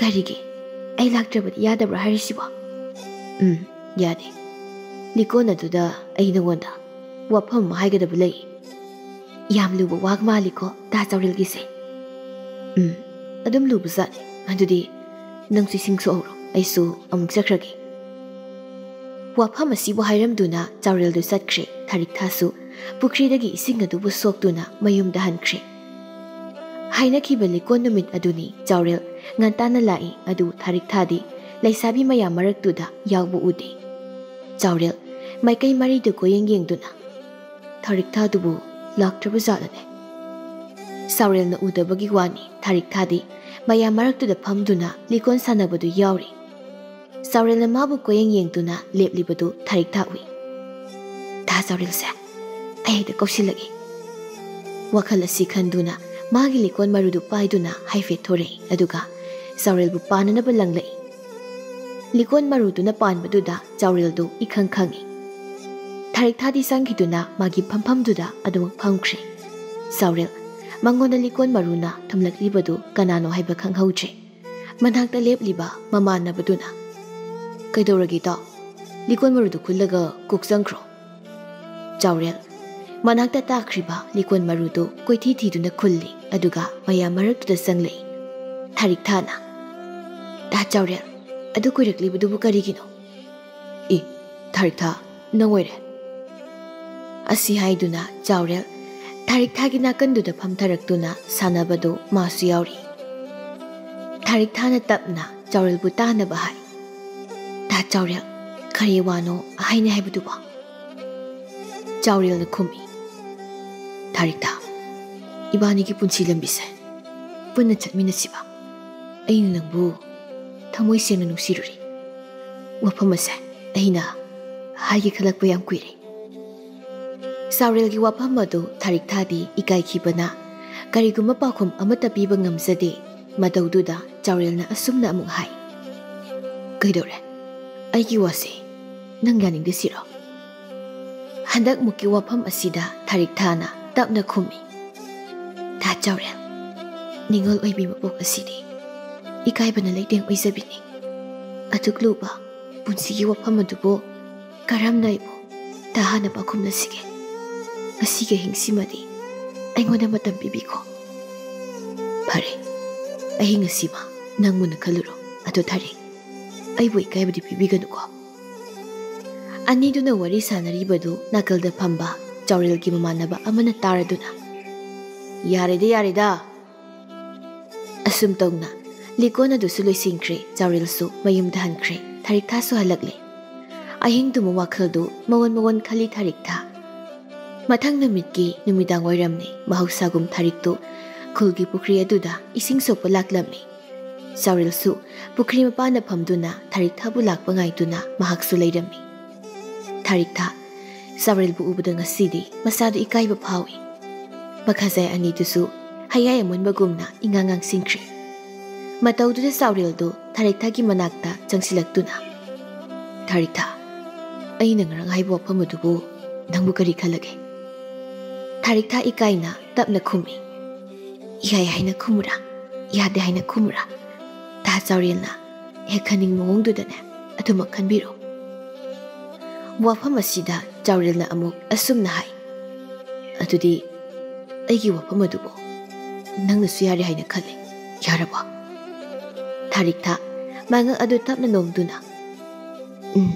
"ꯀꯔꯤꯒꯤ? ꯑꯩ ꯂꯥꯛꯇ꯭ꯔꯕꯗꯤ ꯌꯥꯗꯕ꯭ꯔꯥ ꯍꯥꯏꯔꯤꯁꯤꯕꯣ?" "ꯎꯝ, ꯌꯥꯗꯦ꯫ ꯂꯤꯀꯣꯟ ꯑꯗꯨꯗ ꯑꯩ ꯅꯉꯣꯟꯗ ꯋꯥꯐꯝ ꯑꯃ ꯍꯥꯏꯒꯗꯕ ꯂꯩ꯫" "ꯌꯥꯝ ꯂꯨꯕ ꯋꯥ ꯃꯥꯜꯂꯤꯀꯣ ꯇꯥ ꯆꯥꯎꯔꯦꯜꯒꯤꯁꯦ꯫" "ꯎꯝ, ꯑꯗꯨꯝ ꯂꯨꯕꯖꯥꯠꯅꯤ꯫ ꯑꯗꯨꯗꯤ ꯅꯪꯁꯨ ꯏꯁꯤꯡ ꯁꯣꯛꯍꯧꯔꯣ, ꯑꯩꯁꯨ ꯑꯃꯨꯛ ꯆꯠꯈ꯭ꯔꯒꯦ꯫" ꯋꯥꯐꯝ ꯑꯁꯤꯕꯨ ꯍꯥꯏꯔꯝꯗꯨꯅ ꯆꯥꯎꯔꯦꯜꯗꯨ ꯆꯠꯈ꯭ꯔꯦ꯫ ꯊꯔꯤꯛꯊꯥꯁꯨ ꯄꯨꯈ꯭ꯔꯤꯗꯒꯤ ꯏꯁꯤꯡ ꯑꯗꯨꯕꯨ ꯁꯣꯛꯇꯨꯅ ꯃꯌꯨꯝꯗ ꯍꯟꯈ꯭ꯔꯦ꯫ ꯍꯥꯏꯅꯈꯤꯕ ꯂꯤꯀꯣꯟ ꯅꯨꯃꯤꯠ ꯑꯗꯨꯅꯤ ꯆꯥꯎꯔꯦꯜ ꯉꯟꯇꯥꯅ ꯂꯥꯛꯏ꯫ ꯑꯗꯨ ꯊꯥꯔꯤꯛ ꯊꯥꯗꯤ ꯂꯩꯁꯥꯕꯤ ꯃꯌꯥꯝ ꯃꯔꯛꯇꯨꯗ ꯌꯥꯎꯕ ꯎꯗꯦ꯫ ꯆꯥꯎꯔꯦꯜ ꯃꯥꯏꯀꯩ ꯃꯔꯤꯗ ꯀꯣꯏꯌꯦꯡ ꯌꯦꯡꯗꯨꯅ, "ꯊꯥꯔꯤꯛ ꯊꯥꯗꯨꯕꯨ ꯂꯥꯛꯇ꯭ꯔꯕ ꯖꯥꯠꯂꯅꯦ?" ꯆꯥꯎꯔꯦꯜꯅ ꯎꯗꯕꯒꯤ ꯋꯥꯅꯤ, ꯊꯥꯔꯤꯛ ꯊꯥꯗꯤ ꯃꯌꯥꯝ ꯃꯔꯛꯇꯨꯗ ꯐꯝꯗꯨꯅ ꯂꯤꯀꯣꯟ ꯁꯥꯟꯅꯕꯗꯨ ꯌꯥꯎꯔꯤ꯫ ꯆꯥꯎꯔꯦꯜꯅ ꯃꯥꯕꯨ ꯀꯣꯏꯌꯦꯡ ꯌꯦꯡꯗꯨꯅ ꯂꯦꯞꯂꯤꯕꯗꯨ ꯊꯥꯔꯤꯛ ꯊꯥ ꯎꯏ꯫ "ꯊꯥ ꯆꯥꯎꯔꯦꯜꯁꯦ, ꯑꯩ ꯍꯦꯛꯇ ꯀꯧꯁꯤꯜꯂꯒꯦ"꯫ ꯋꯥꯈꯜ ꯑꯁꯤ ꯈꯟꯗꯨꯅ ꯃꯥꯒꯤ ꯂꯤꯀꯣꯟ ꯃꯔꯨꯗꯨ ꯄꯥꯏꯗꯨꯅ ꯍꯥꯏꯐꯦꯠ ꯊꯣꯔꯛꯏ, ꯑꯗꯨꯒ ꯆꯥꯎꯔꯦꯜꯕꯨ ꯄꯥꯅꯅꯕ ꯂꯪꯂꯛꯏ꯫ ꯂꯤꯀꯣꯟ ꯃꯔꯨꯗꯨꯅ ꯄꯥꯟꯕꯗꯨꯗ ꯆꯥꯎꯔꯦꯜꯗꯨ ꯏꯈꯪ ꯈꯪꯏ꯫ ꯊꯥꯔꯤꯛ ꯊꯥꯗꯤ ꯆꯪꯈꯤꯗꯨꯅ ꯃꯥꯒꯤ ꯐꯝꯐꯝꯗꯨꯗ ꯑꯗꯨꯃꯛ ꯐꯝꯈ꯭ꯔꯦ꯫ ꯆꯥꯎꯔꯦꯜ ꯃꯉꯣꯟꯗ ꯂꯤꯀꯣꯟ ꯃꯔꯨꯅ ꯊꯨꯝꯂꯛꯂꯤꯕꯗꯨ ꯀꯅꯥꯅꯣ ꯍꯥꯏꯕ ꯈꯪꯍꯧꯗ꯭ꯔꯦ꯫ ꯃꯅꯥꯛꯇ ꯂꯦꯞꯂꯤꯕ ꯃꯃꯥꯟꯅꯕꯗꯨꯅ, "ꯀꯩꯗꯧꯔꯒꯦ ꯏꯇꯥꯎ? ꯂꯤꯀꯣꯟ ꯃꯔꯨꯗꯨ ꯈꯨꯜꯂꯒ ꯀꯣꯛ ꯆꯪꯈ꯭ꯔꯣ"꯫ ꯆꯥꯎꯔꯦꯜ ꯃꯅꯥꯛꯇ ꯇꯥꯈ꯭ꯔꯤꯕ ꯂꯤꯀꯣꯟ ꯃꯔꯨꯗꯨ ꯀꯣꯏꯊꯤ ꯊꯤꯗꯨꯅ ꯈꯨꯜꯂꯤ, ꯑꯗꯨꯒ ꯃꯌꯥꯝ ꯃꯔꯛꯇꯨꯗ ꯆꯪꯂꯛꯏ꯫ ꯊꯥꯔꯤꯛ ꯊꯥꯅ, "ꯇꯥ ꯆꯥꯎꯔꯦꯜ, ꯑꯗꯨ ꯀꯣꯏꯔꯛꯂꯤꯕꯗꯨꯕꯨ ꯀꯔꯤꯒꯤꯅꯣ?" "ꯏ, ꯊꯥꯔꯤꯛ ꯊꯥ, ꯅꯪ ꯑꯣꯏꯔꯦ"꯫ ꯑꯁꯤ ꯍꯥꯏꯗꯨꯅ ꯆꯥꯎꯔꯦꯜ ꯊꯥꯔꯤꯛ ꯊꯥꯒꯤ ꯅꯥꯀꯟꯗꯨꯗ ꯐꯝꯊꯔꯛꯇꯨꯅ ꯁꯥꯟꯅꯕꯗꯨ ꯃꯥꯁꯨ ꯌꯥꯎꯔꯤ꯫ ꯊꯥꯔꯤꯛ ꯊꯥꯅ ꯇꯞꯅ ꯆꯥꯎꯔꯦꯜꯕꯨ ꯇꯥꯅꯕ ꯍꯥꯏ꯫ "ꯇꯥ ꯆꯥꯎꯔꯦꯜ, ꯀꯔꯤ ꯋꯥꯅꯣ ꯍꯥꯏꯅ ꯍꯥꯏꯕꯗꯨꯕꯣ?" ꯆꯥꯎꯔꯦꯜꯅ ꯈꯨꯝꯃꯤ, "ꯊꯥꯔꯤꯛ ꯊꯥ, ꯏꯕꯥꯅꯤꯒꯤ ꯄꯨꯟꯁꯤ ꯂꯝꯕꯤꯁꯦ ꯄꯨꯟꯅ ꯆꯠꯃꯤꯟꯅꯁꯤꯕ꯫ ꯑꯩꯅ ꯅꯪꯕꯨ ꯊꯃꯣꯏ ꯁꯦꯡꯅ ꯅꯨꯡꯁꯤꯔꯨꯔꯤ꯫ ꯋꯥꯐꯝ ꯑꯁꯦ ꯑꯩꯅ ꯍꯥꯏꯒꯦ ꯈꯜꯂꯛꯄ ꯌꯥꯝ ꯀꯨꯏꯔꯦ"꯫ ꯆꯥꯎꯔꯦꯜꯒꯤ ꯋꯥꯐꯝ ꯑꯗꯨ ꯊꯥꯔꯤꯛ ꯊꯥꯗꯤ ꯏꯀꯥꯏꯈꯤꯕꯅ ꯀꯔꯤꯒꯨꯝꯕ ꯄꯥꯎꯈꯨꯝ ꯑꯃꯠꯇ ꯄꯤꯕ ꯉꯝꯖꯗꯦ꯫ ꯃꯇꯧꯗꯨꯗ ꯆꯥꯎꯔꯦꯜꯅ ꯑꯁꯨꯝꯅ ꯑꯃꯨꯛ ꯍꯥꯏ, "ꯀꯩꯗꯧꯔꯦ? ꯑꯩꯒꯤ ꯋꯥꯁꯦ ꯅꯪ ꯌꯥꯅꯤꯡꯗꯦ ꯁꯤꯔꯣ?" ꯍꯟꯗꯛꯃꯨꯛꯀꯤ ꯋꯥꯐꯝ ꯑꯁꯤꯗ ꯊꯥꯔꯤꯛ ꯊꯥꯅ ꯇꯞꯅ ꯈꯨꯝꯃꯤ, "ꯊꯥ ꯆꯥꯎꯔꯦꯜ, ꯅꯤꯉꯣꯜ ꯑꯣꯏꯕꯤ ꯃꯄꯣꯛ ꯑꯁꯤꯗꯤ ꯏꯀꯥꯏꯕꯅ ꯂꯩꯇꯦꯡ ꯑꯣꯏꯖꯕꯤꯅꯤ꯫ ꯑꯗꯨꯛ ꯂꯨꯕ ꯄꯨꯟꯁꯤꯒꯤ ꯋꯥꯐꯝ ꯑꯗꯨꯕꯨ ꯀꯔꯝꯅ ꯑꯩꯕꯨ ꯇꯥꯍꯟꯅ ꯄꯥꯎꯈꯨꯝꯂꯁꯤꯒꯦ? ꯉꯁꯤꯒꯤ ꯑꯍꯤꯡꯁꯤꯃꯗꯤ ꯑꯩꯉꯣꯟꯗ ꯃꯇꯝ ꯄꯤꯕꯤꯈꯣ"꯫ "ꯐꯔꯦ, ꯑꯍꯤꯡ ꯑꯁꯤꯃ ꯅꯪ ꯃꯨꯟꯅ ꯈꯜꯂꯨꯔꯣ꯫ ꯑꯗꯣ ꯊꯥꯔꯤꯛ, ꯑꯩꯕꯨ ꯏꯀꯥꯏꯕꯗꯤ ꯄꯤꯕꯤꯒꯅꯨꯀꯣ"꯫ ꯑꯅꯤꯗꯨꯅ ꯋꯥꯔꯤ ꯁꯥꯟꯅꯔꯤꯕꯗꯨ ꯅꯥꯀꯜꯗ ꯐꯝꯕ ꯆꯥꯎꯔꯦꯜꯒꯤ ꯃꯃꯥꯟꯅꯕ ꯑꯃꯅ ꯇꯥꯔꯗꯨꯅ, "ꯌꯥꯔꯦꯗ, ꯌꯥꯔꯦꯗ!" ꯑꯁꯨꯝ ꯇꯧꯅ ꯂꯤꯀꯣꯟ ꯑꯗꯨꯁꯨ ꯂꯣꯏꯁꯤꯟꯈ꯭ꯔꯦ꯫ ꯆꯥꯎꯔꯦꯜꯁꯨ ꯃꯌꯨꯝꯗ ꯍꯟꯈ꯭ꯔꯦ꯫ ꯊꯥꯔꯤꯛꯊꯥꯁꯨ ꯍꯜꯂꯛꯂꯦ꯫ ꯑꯍꯤꯡꯗꯨꯃ ꯋꯥꯈꯜꯗꯨ ꯃꯋꯣꯟ ꯃꯋꯣꯟ ꯈꯜꯂꯤ ꯊꯥꯔꯤꯛꯊꯥ꯫ ꯃꯊꯪ ꯅꯨꯃꯤꯠꯀꯤ ꯅꯨꯃꯤꯗꯥꯡ ꯋꯥꯏꯔꯝꯅꯤ꯫ ꯃꯍꯧꯁꯥꯒꯨꯝ ꯊꯥꯔꯤꯛꯇꯨ ꯈꯨꯜꯒꯤ ꯄꯨꯈ꯭ꯔꯤ ꯑꯗꯨꯗ ꯏꯁꯤꯡ ꯁꯣꯛꯄ ꯂꯥꯛꯂꯝꯃꯤ꯫ ꯆꯥꯎꯔꯦꯜꯁꯨ ꯄꯨꯈ꯭ꯔꯤ ꯃꯄꯥꯟꯗ ꯐꯝꯗꯨꯅ ꯊꯥꯔꯤꯛꯊꯥꯕꯨ ꯂꯥꯛꯄ ꯉꯥꯏꯗꯨꯅ ꯃꯍꯥꯛꯁꯨ ꯂꯩꯔꯝꯃꯤ꯫ ꯊꯥꯔꯤꯛꯊꯥ, ꯆꯥꯎꯔꯦꯜꯕꯨ ꯎꯕꯗ ꯉꯁꯤꯗꯤ ꯃꯁꯥꯗꯨ ꯏꯀꯥꯏꯕ ꯐꯥꯎꯏ꯫ ꯃꯈꯥꯖꯥꯏ ꯑꯅꯤꯗꯨꯁꯨ ꯍꯌꯥꯏ ꯑꯃꯨꯟꯕꯒꯨꯝꯅ ꯏꯉꯥꯡ ꯉꯥꯡꯁꯤꯟꯈ꯭ꯔꯦ꯫ ꯃꯇꯧꯗꯨꯗ ꯆꯥꯎꯔꯦꯜꯗꯨ ꯊꯥꯔꯤꯛꯊꯥꯒꯤ ꯃꯅꯥꯛꯇ ꯆꯪꯁꯤꯜꯂꯛꯇꯨꯅ, "ꯊꯥꯔꯤꯛꯊꯥ, ꯑꯩꯅ ꯉꯔꯥꯡ ꯍꯥꯏꯕ ꯋꯥꯐꯝ ꯑꯗꯨꯕꯨ ꯅꯪꯕꯨ ꯀꯔꯤ ꯈꯜꯂꯒꯦ?" ꯊꯥꯔꯤꯛꯊꯥ ꯏꯀꯥꯏꯅ ꯇꯞꯅ ꯈꯨꯝꯃꯤ꯫ "ꯏꯍꯥꯏ ꯍꯥꯏꯅ ꯈꯨꯝꯃꯨꯔꯥ, ꯌꯥꯗꯦ ꯍꯥꯏꯅ ꯈꯨꯝꯃꯨꯔꯥ?" ꯇꯥ ꯆꯥꯎꯔꯦꯜꯅ ꯍꯦꯛ ꯈꯟꯅꯤꯡ ꯃꯑꯣꯡꯗꯨꯗꯅꯦ ꯑꯗꯨꯃꯛ ꯈꯟꯕꯤꯔꯣ꯫ ꯋꯥꯐꯝ ꯑꯁꯤꯗ ꯆꯥꯎꯔꯦꯜꯅ ꯑꯃꯨꯛ ꯑꯁꯨꯝꯅ ꯍꯥꯏ, "ꯑꯗꯨꯗꯤ ꯑꯩꯒꯤ ꯋꯥꯐꯝ ꯑꯗꯨꯕꯨ ꯅꯪꯅꯁꯨ ꯌꯥꯔꯦ ꯍꯥꯏꯅ ꯈꯜꯂꯤ, ꯌꯥꯔꯕꯣ?" ꯊꯥꯔꯤꯛꯊꯥ ꯃꯉꯛ ꯑꯗꯨ ꯇꯞꯅ ꯅꯣꯝꯗꯨꯅ, "ꯎꯝ꯫"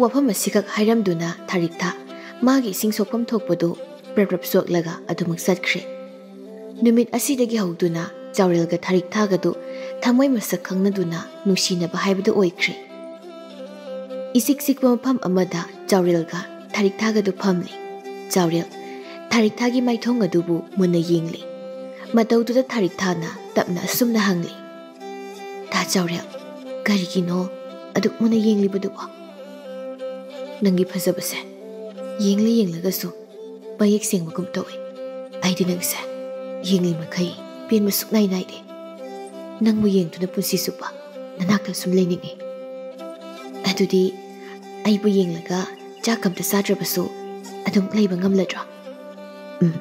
ꯋꯥꯐꯝ ꯑꯁꯤꯈꯛ ꯍꯥꯏꯔꯝꯗꯨꯅ ꯊꯥꯔꯤꯛꯊꯥ ꯃꯥꯒꯤ ꯏꯁꯤꯡ ꯁꯣꯛꯐꯝ ꯊꯣꯛꯄꯗꯨ ꯄ꯭ꯔꯞ ꯄ꯭ꯔꯞ ꯁꯣꯛꯂꯒ ꯑꯗꯨꯃꯛ ꯆꯠꯈ꯭ꯔꯦ꯫ ꯅꯨꯃꯤꯠ ꯑꯁꯤꯗꯒꯤ ꯍꯧꯗꯨꯅ ꯆꯥꯎꯔꯦꯜꯒ ꯊꯥꯔꯤꯛꯊꯥꯒꯗꯨ ꯊꯃꯣꯏ ꯃꯁꯛ ꯈꯪꯅꯗꯨꯅ ꯅꯨꯡꯁꯤꯅꯕ ꯍꯥꯏꯕꯗꯨ ꯑꯣꯏꯈ꯭ꯔꯦ꯫ ꯏꯆꯤꯛ ꯆꯤꯛꯄ ꯃꯐꯝ ꯑꯃꯗ ꯆꯥꯎꯔꯦꯜꯒ ꯊꯥꯔꯤꯛꯊꯥꯒꯗꯨ ꯐꯝꯂꯤ꯫ ꯆꯥꯎꯔꯦꯜ ꯊꯥꯔꯤꯛꯊꯥꯒꯤ ꯃꯥꯏꯊꯣꯡ ꯑꯗꯨꯕꯨ ꯃꯨꯟꯅ ꯌꯦꯡꯂꯤ꯫ ꯃꯇꯧꯗꯨꯗ ꯊꯥꯔꯤꯛꯊꯥꯅ ꯇꯞꯅ ꯑꯁꯨꯝꯅ ꯍꯪꯂꯤ, "ꯇꯥ ꯆꯥꯎꯔꯦꯜ, ꯀꯔꯤꯒꯤꯅꯣ ꯑꯗꯨꯛ ꯃꯨꯟꯅ ꯌꯦꯡꯂꯤꯕꯗꯨꯕꯣ?" "ꯅꯪꯒꯤ ꯐꯖꯕꯁꯦ ꯌꯦꯡꯂ ꯌꯦꯡꯂꯒꯁꯨ ꯃꯌꯦꯛ ꯁꯦꯡꯕꯒꯨꯝ ꯇꯧꯏ꯫ ꯑꯩꯗꯤ ꯅꯪꯁꯦ ꯌꯦꯡꯂꯤ ꯃꯈꯩ ꯄꯦꯟꯕ ꯁꯨꯛꯅꯥꯏ ꯅꯥꯏꯗꯦ꯫ ꯅꯪꯕꯨ ꯌꯦꯡꯗꯨꯅ ꯄꯨꯟꯁꯤ ꯆꯨꯞꯄ ꯅꯅꯥꯛꯇ ꯁꯨꯝ ꯂꯩꯅꯤꯡꯏ꯫ ꯑꯗꯨꯗꯤ ꯑꯩꯕꯨ ꯌꯦꯡꯂꯒ ꯆꯥꯛ ꯑꯝꯇ ꯆꯥꯗ꯭ꯔꯕꯁꯨ ꯑꯗꯨꯝ ꯂꯩꯕ ꯉꯝꯂꯗ꯭ꯔꯣ?" "ꯎꯝ,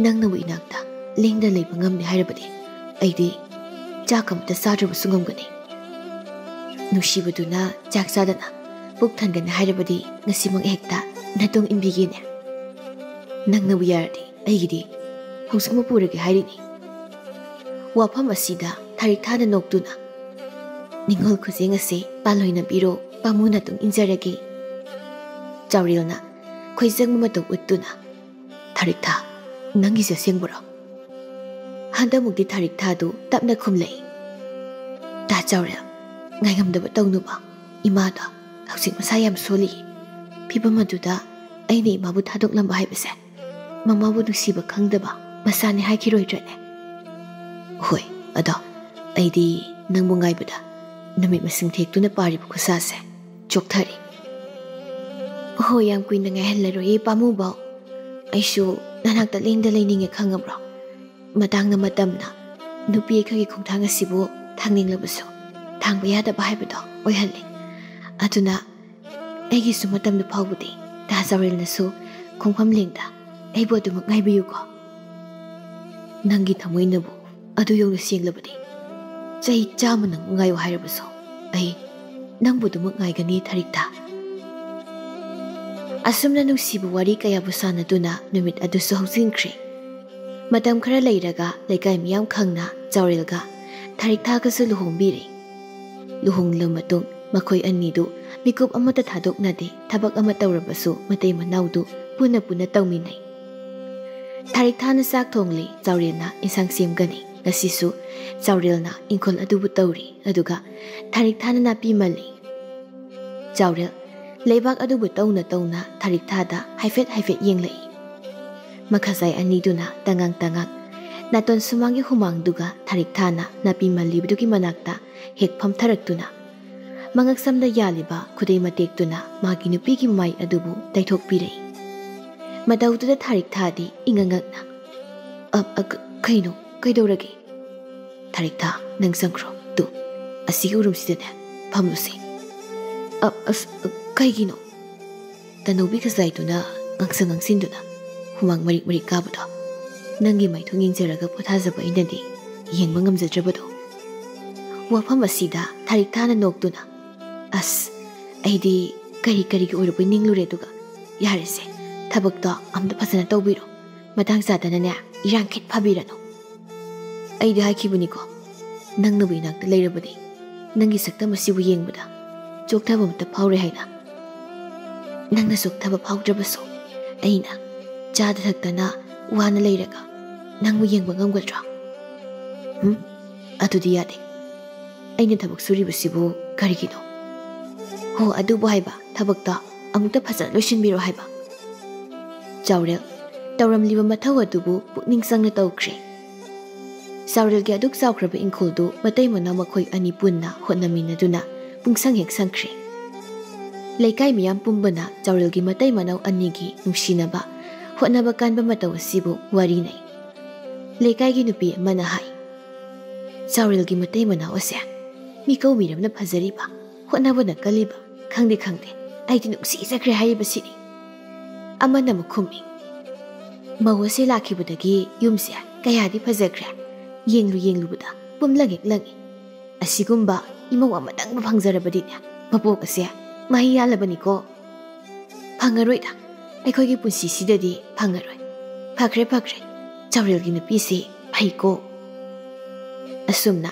ꯅꯪꯅꯕꯨ ꯏꯅꯥꯛꯇ ꯂꯦꯡꯗꯅ ꯂꯩꯕ ꯉꯝꯃꯦ ꯍꯥꯏꯔꯕꯗꯤ ꯑꯩꯗꯤ ꯆꯥꯛ ꯑꯃꯇ ꯆꯥꯗ꯭ꯔꯕꯁꯨ ꯉꯝꯒꯅꯤ꯫ ꯅꯨꯡꯁꯤꯕꯗꯨꯅ ꯆꯥꯛ ꯆꯥꯗꯅ ꯄꯨꯛ ꯊꯟꯒꯅꯤ ꯍꯥꯏꯔꯕꯗꯤ ꯉꯁꯤꯃꯛ ꯍꯦꯛꯇ ꯅꯇꯨꯡ ꯏꯟꯕꯤꯒꯦꯅꯦ꯫ ꯅꯪꯅꯕꯨ ꯌꯥꯔꯗꯤ ꯑꯩꯒꯤꯗꯤ ꯍꯧꯖꯤꯛꯃꯛ ꯄꯨꯔꯒꯦ ꯍꯥꯏꯔꯤꯅꯤ꯫" ꯋꯥꯐꯝ ꯑꯁꯤꯗ ꯊꯥꯔꯤꯛꯊꯥꯅ ꯅꯣꯛꯇꯨꯅ, "ꯅꯤꯡꯉꯣꯜ ꯈꯨꯖꯦꯡ ꯑꯁꯤ ꯄꯥꯜꯂꯣꯏꯅ ꯄꯤꯔꯣ, ꯄꯥꯝꯃꯨ ꯅꯇꯨꯡ ꯏꯟꯖꯔꯒꯦ꯫" ꯆꯥꯎꯔꯦꯜꯅ ꯈꯣꯏꯖꯪꯕ ꯃꯇꯧ ꯎꯠꯇꯨꯅ, "ꯊꯥꯔꯤꯛꯊꯥ, ꯅꯪꯒꯤꯁꯦ ꯑꯁꯦꯡꯕꯔꯣ?" ꯍꯟꯗꯛꯃꯨꯛꯇꯤ ꯊꯥꯔꯤꯛꯊꯥꯗꯨ ꯇꯞꯅ ꯈꯨꯝꯂꯛꯏ, "ꯗꯥ ꯆꯥꯎꯔꯦꯜ, ꯉꯥꯏꯉꯝꯗꯕ ꯇꯧꯅꯨꯕ꯫ ꯏꯃꯥꯗꯣ ꯍꯧꯖꯤꯛ ꯃꯁꯥ ꯌꯥꯝ ꯁꯣꯜꯂꯤ꯫ ꯐꯤꯕꯝ ꯑꯗꯨꯗ ꯑꯩꯅ ꯏꯃꯥꯕꯨ ꯊꯥꯗꯣꯛꯂꯝꯕ ꯍꯥꯏꯕꯁꯦ ꯃꯃꯥꯕꯨ ꯅꯨꯡꯁꯤꯕ ꯈꯪꯗꯕ ꯃꯆꯥꯅꯤ ꯍꯥꯏꯈꯤꯔꯣꯏꯗ꯭ꯔꯅꯦ?" "ꯍꯣꯏ, ꯑꯗꯣ ꯑꯩꯗꯤ ꯅꯪꯕꯨ ꯉꯥꯏꯕꯗ ꯅꯨꯃꯤꯠ ꯃꯁꯤꯡ ꯊꯦꯛꯇꯨꯅ ꯄꯥꯔꯤꯕ ꯈꯨꯠꯁꯥꯁꯦ ꯆꯣꯛꯊꯔꯦ꯫ ꯍꯣꯏ, ꯌꯥꯝ ꯀꯨꯏꯅ ꯉꯥꯏꯍꯜꯂꯔꯣꯏꯌꯦ ꯄꯥꯝꯃꯨꯕꯧ꯫ ꯑꯩꯁꯨ ꯅꯅꯥꯛꯇ ꯂꯦꯡꯗ ꯂꯩꯅꯤꯡꯉꯦ, ꯈꯪꯉꯕ꯭ꯔꯣ? ꯃꯇꯥꯡꯅ ꯃꯇꯝꯅ ꯅꯨꯄꯤ ꯑꯩꯈꯣꯏꯒꯤ ꯈꯣꯡꯊꯥꯡ ꯑꯁꯤꯕꯨ ꯊꯥꯡꯅꯤꯡꯂꯕꯁꯨ ꯊꯥꯡꯕ ꯌꯥꯗꯕ ꯍꯥꯏꯕꯗꯣ ꯑꯣꯏꯍꯜꯂꯦ꯫ ꯑꯗꯨꯅ ꯑꯩꯒꯤꯁꯨ ꯃꯇꯝꯗꯨ ꯐꯥꯎꯕꯗꯤ ꯗꯥ ꯆꯥꯎꯔꯦꯜꯅꯁꯨ ꯈꯣꯡꯐꯝ ꯂꯦꯡꯗ ꯑꯩꯕꯨ ꯑꯗꯨꯃꯛ ꯉꯥꯏꯕꯤꯌꯨꯀꯣ꯫ ꯅꯪꯒꯤ ꯊꯃꯣꯏꯅꯕꯨ ꯑꯗꯨ ꯌꯧꯅ ꯁꯦꯡꯂꯕꯗꯤ ꯆꯍꯤ ꯆꯥꯝꯃ ꯅꯪꯕꯨ ꯉꯥꯏꯌꯨ ꯍꯥꯏꯔꯕꯁꯨ ꯑꯩ ꯅꯪꯕꯨ ꯑꯗꯨꯃꯛ ꯉꯥꯏꯒꯅꯤ, ꯊꯥꯔꯤꯛꯊꯥ꯫" ꯑꯁꯨꯝꯅ ꯅꯨꯡꯁꯤꯕ ꯋꯥꯔꯤ ꯀꯌꯥꯕꯨ ꯁꯥꯟꯅꯗꯨꯅ ꯅꯨꯃꯤꯠ ꯑꯗꯨꯁꯨ ꯍꯧꯖꯤꯟꯈ꯭ꯔꯦ꯫ ꯃꯇꯝ ꯈꯔ ꯂꯩꯔꯒ ꯂꯩꯀꯥꯏ ꯃꯤꯌꯥꯝ ꯈꯪꯅ ꯆꯥꯎꯔꯦꯜꯒ ꯊꯥꯔꯤꯛꯊꯥꯒꯁꯨ ꯂꯨꯍꯣꯡꯕꯤꯔꯦ꯫ ꯂꯨꯍꯣꯡꯂ ꯃꯇꯨꯡ ꯃꯈꯣꯏ ꯑꯅꯤꯗꯨ ꯃꯤꯀꯨꯞ ꯑꯃꯠꯇ ꯊꯥꯗꯣꯛꯅꯗꯦ, ꯊꯕꯛ ꯑꯃ ꯇꯧꯔꯕꯁꯨ ꯃꯇꯩ ꯃꯅꯥꯎꯗꯨ ꯄꯨꯟꯅ ꯄꯨꯟꯅ ꯇꯧꯃꯤꯟꯅꯩ꯫ ꯊꯥꯔꯤꯛꯊꯥꯅ ꯆꯥꯛ ꯊꯣꯡꯂꯤ, ꯆꯥꯎꯔꯦꯜꯅ ꯏꯟꯁꯥꯡ ꯁꯦꯝꯒꯅꯤ꯫ ꯉꯁꯤꯁꯨ ꯆꯥꯎꯔꯦꯜꯅ ꯏꯪꯈꯣꯜ ꯑꯗꯨꯕꯨ ꯇꯧꯔꯤ, ꯑꯗꯨꯒ ꯊꯥꯔꯤꯛꯊꯥꯅ ꯅꯥꯄꯤ ꯃꯜꯂꯤ꯫ ꯆꯥꯎꯔꯦꯜ ꯂꯩꯕꯥꯛ ꯑꯗꯨꯕꯨ ꯇꯧꯅ ꯇꯧꯅ ꯊꯥꯔꯤꯛꯊꯥꯗ ꯍꯥꯏꯐꯦꯠ ꯍꯥꯏꯐꯦꯠ ꯌꯦꯡꯂꯛꯏ꯫ ꯃꯈꯥꯖꯥꯏ ꯑꯅꯤꯗꯨꯅ ꯇꯉꯥꯡ ꯇꯉꯥꯡ ꯅꯥꯇꯣꯟ ꯁꯨꯃꯥꯡꯒꯤ ꯍꯨꯃꯥꯡꯗꯨꯒ ꯊꯥꯔꯤꯛꯊꯥꯅ ꯅꯥꯄꯤ ꯃꯜꯂꯤꯕꯗꯨꯒꯤ ꯃꯅꯥꯛꯇ ꯍꯦꯛ ꯐꯝꯊꯔꯛꯇꯨꯅ ꯃꯉꯛꯁꯝꯗ ꯌꯥꯜꯂꯤꯕ ꯈꯨꯗꯩ ꯃꯇꯦꯛꯇꯨꯅ ꯃꯥꯒꯤ ꯅꯨꯄꯤꯒꯤ ꯃꯥꯏ ꯑꯗꯨꯕꯨ ꯇꯩꯊꯣꯛꯄꯤꯔꯛꯏ꯫ ꯃꯇꯧꯗꯨꯗ ꯊꯥꯔꯤꯛꯊꯥꯗꯤ ꯏꯉꯛ ꯉꯛꯅ, "ꯑ, ꯑ, ꯀ-, ꯀꯩꯅꯣ? ꯀꯩꯗꯧꯔꯒꯦ?" "ꯊꯥꯔꯤꯛꯊꯥ, ꯅꯪ ꯆꯪꯈ꯭ꯔꯣ꯫ ꯇꯨ, ꯑꯁꯤꯒꯤ ꯎꯔꯨꯝꯁꯤꯗꯅꯦ ꯐꯝꯂꯨꯁꯦ꯫" "ꯑ, ꯑꯁ, ꯑ, ꯀꯩꯒꯤꯅꯣ?" ꯇꯅꯧꯕꯤ ꯈꯖꯥꯏꯗꯨꯅ ꯉꯥꯡꯁꯪ ꯉꯥꯡꯁꯤꯟꯗꯨꯅ ꯍꯨꯃꯥꯡ ꯃꯔꯤꯛ ꯃꯔꯤꯛ ꯀꯥꯕꯗꯣ ꯅꯪꯒꯤ ꯃꯥꯏꯊꯣꯡ ꯌꯦꯡꯖꯔꯒ ꯄꯣꯊꯥꯖꯕ ꯑꯩꯅꯗꯤ ꯌꯦꯡꯕ ꯉꯝꯖꯗ꯭ꯔꯕꯗꯣ꯫ ꯋꯥꯐꯝ ꯑꯁꯤꯗ ꯊꯥꯔꯤꯛꯊꯥꯅ ꯅꯣꯛꯇꯨꯅ, "ꯑꯁ, ꯑꯩꯗꯤ ꯀꯔꯤ ꯀꯔꯤꯒꯤ ꯑꯣꯏꯔꯕꯣꯏ ꯅꯤꯡꯂꯨꯔꯦ, ꯑꯗꯨꯒ ꯌꯥꯔꯦꯁꯦ, ꯊꯕꯛꯇꯣ ꯑꯝꯇ ꯐꯖꯅ ꯇꯧꯕꯤꯔꯣ, ꯃꯇꯥꯡ ꯆꯥꯗꯅꯅꯦ ꯏꯔꯥꯡ ꯈꯤꯠ ꯐꯥꯕꯤꯔꯅꯨ꯫ ꯑꯩꯗꯤ ꯍꯥꯏꯈꯤꯕꯅꯤꯀꯣ, ꯅꯪꯅꯕꯨ ꯏꯅꯥꯛꯇ ꯂꯩꯔꯕꯗꯤ ꯅꯪꯒꯤ ꯁꯛꯇꯝ ꯑꯁꯤꯕꯨ ꯌꯦꯡꯕꯗ ꯆꯣꯛꯊꯕ ꯑꯃꯠꯇ ꯐꯥꯎꯔꯣꯏ ꯍꯥꯏꯅ꯫" ꯅꯪꯅ ꯁꯨꯛ ꯊꯕꯛ ꯐꯥꯎꯗ꯭ꯔꯕꯁꯨ ꯑꯩꯅ ꯆꯥꯗ ꯊꯛꯇꯅ ꯋꯥꯅ ꯂꯩꯔꯒ ꯅꯪꯕꯨ ꯌꯦꯡꯕ ꯉꯝꯒꯗ꯭ꯔꯣ? ꯎꯝ? ꯑꯗꯨꯗꯤ ꯌꯥꯗꯦ꯫ ꯑꯩꯅ ꯊꯕꯛ ꯁꯨꯔꯤꯕꯁꯤꯕꯨ ꯀꯔꯤꯒꯤꯅꯣ? ꯍꯣ, ꯑꯗꯨꯕꯨ ꯍꯥꯏꯕ, ꯊꯕꯛꯇꯣ ꯑꯃꯨꯛꯇ ꯐꯖꯅ ꯂꯣꯏꯁꯤꯟꯕꯤꯔꯣ ꯍꯥꯏꯕ꯫ ꯆꯥꯎꯔꯦꯜ, ꯇꯧꯔꯝꯂꯤꯕ ꯃꯊꯧ ꯑꯗꯨꯕꯨ ꯄꯨꯛꯅꯤꯡ ꯆꯪꯅ ꯇꯧꯈ꯭ꯔꯦ꯫ ꯆꯥꯎꯔꯦꯜꯒꯤ ꯑꯗꯨꯛ ꯆꯥꯎꯈ꯭ꯔꯕ ꯏꯪꯈꯣꯜꯗꯨ ꯃꯇꯩ ꯃꯅꯥꯎ ꯃꯈꯣꯏ ꯑꯅꯤ ꯄꯨꯟꯅ ꯍꯣꯠꯅꯃꯤꯟꯅꯗꯨꯅ ꯄꯨꯡꯁꯪ ꯍꯦꯛ ꯁꯪꯈ꯭ꯔꯦ꯫ ꯂꯩꯀꯥꯏ ꯃꯤꯌꯥꯝ ꯄꯨꯝꯕꯅ ꯆꯥꯎꯔꯦꯜꯒꯤ ꯃꯇꯩ ꯃꯅꯥꯎ ꯑꯅꯤꯒꯤ ꯅꯨꯡꯁꯤꯅꯕ, ꯍꯣꯠꯅꯕ ꯀꯟꯕ ꯃꯇꯧ ꯑꯁꯤꯕꯨ ꯋꯥꯔꯤꯅꯩ꯫ ꯂꯩꯀꯥꯏꯒꯤ ꯅꯨꯄꯤ ꯑꯃꯅ ꯍꯥꯏ, "ꯆꯥꯎꯔꯦꯜꯒꯤ ꯃꯇꯩ ꯃꯅꯥꯎ ꯑꯁꯦ ꯃꯤꯀꯧ ꯃꯤꯔꯝꯅ ꯐꯖꯔꯤꯕ, ꯍꯣꯠꯅꯕꯅ ꯀꯜꯂꯤꯕ, ꯈꯪꯗꯦ ꯈꯪꯗꯦ, ꯑꯩꯗꯤ ꯅꯨꯡꯁꯤꯖꯈ꯭ꯔꯦ ꯍꯥꯏꯔꯤꯕꯁꯤꯅꯤ"꯫ ꯑꯃꯅ ꯑꯃꯨꯛ ꯈꯨꯝꯃꯤ, "ꯃꯧ ꯑꯁꯦ ꯂꯥꯛꯈꯤꯕꯗꯒꯤ ꯌꯨꯝꯁꯦ ꯀꯌꯥꯗꯤ ꯐꯖꯈ꯭ꯔꯦ, ꯌꯦꯡꯂꯨ ꯌꯦꯡꯂꯨꯕꯗ ꯄꯨꯝꯂꯪ ꯍꯦꯛ ꯂꯪꯉꯤ꯫ ꯑꯁꯤꯒꯨꯝꯕ ꯏꯃꯧ ꯑꯃꯇꯪꯕꯨ ꯐꯪꯖꯔꯕꯗꯤꯅꯦ, ꯃꯄꯣꯛ ꯑꯁꯦ ꯃꯍꯩ ꯌꯥꯜꯂꯕꯅꯤꯀꯣ"꯫ "ꯐꯪꯉꯔꯣꯏꯗ, ꯑꯩꯈꯣꯏꯒꯤ ꯄꯨꯟꯁꯤꯁꯤꯗꯗꯤ ꯐꯪꯉꯔꯣꯏ꯫ ꯐꯈ꯭ꯔꯦ, ꯐꯈ꯭ꯔꯦ, ꯆꯥꯎꯔꯦꯜꯒꯤ ꯅꯨꯄꯤꯁꯤ ꯐꯩꯀꯣ"꯫ ꯑꯁꯨꯝꯅ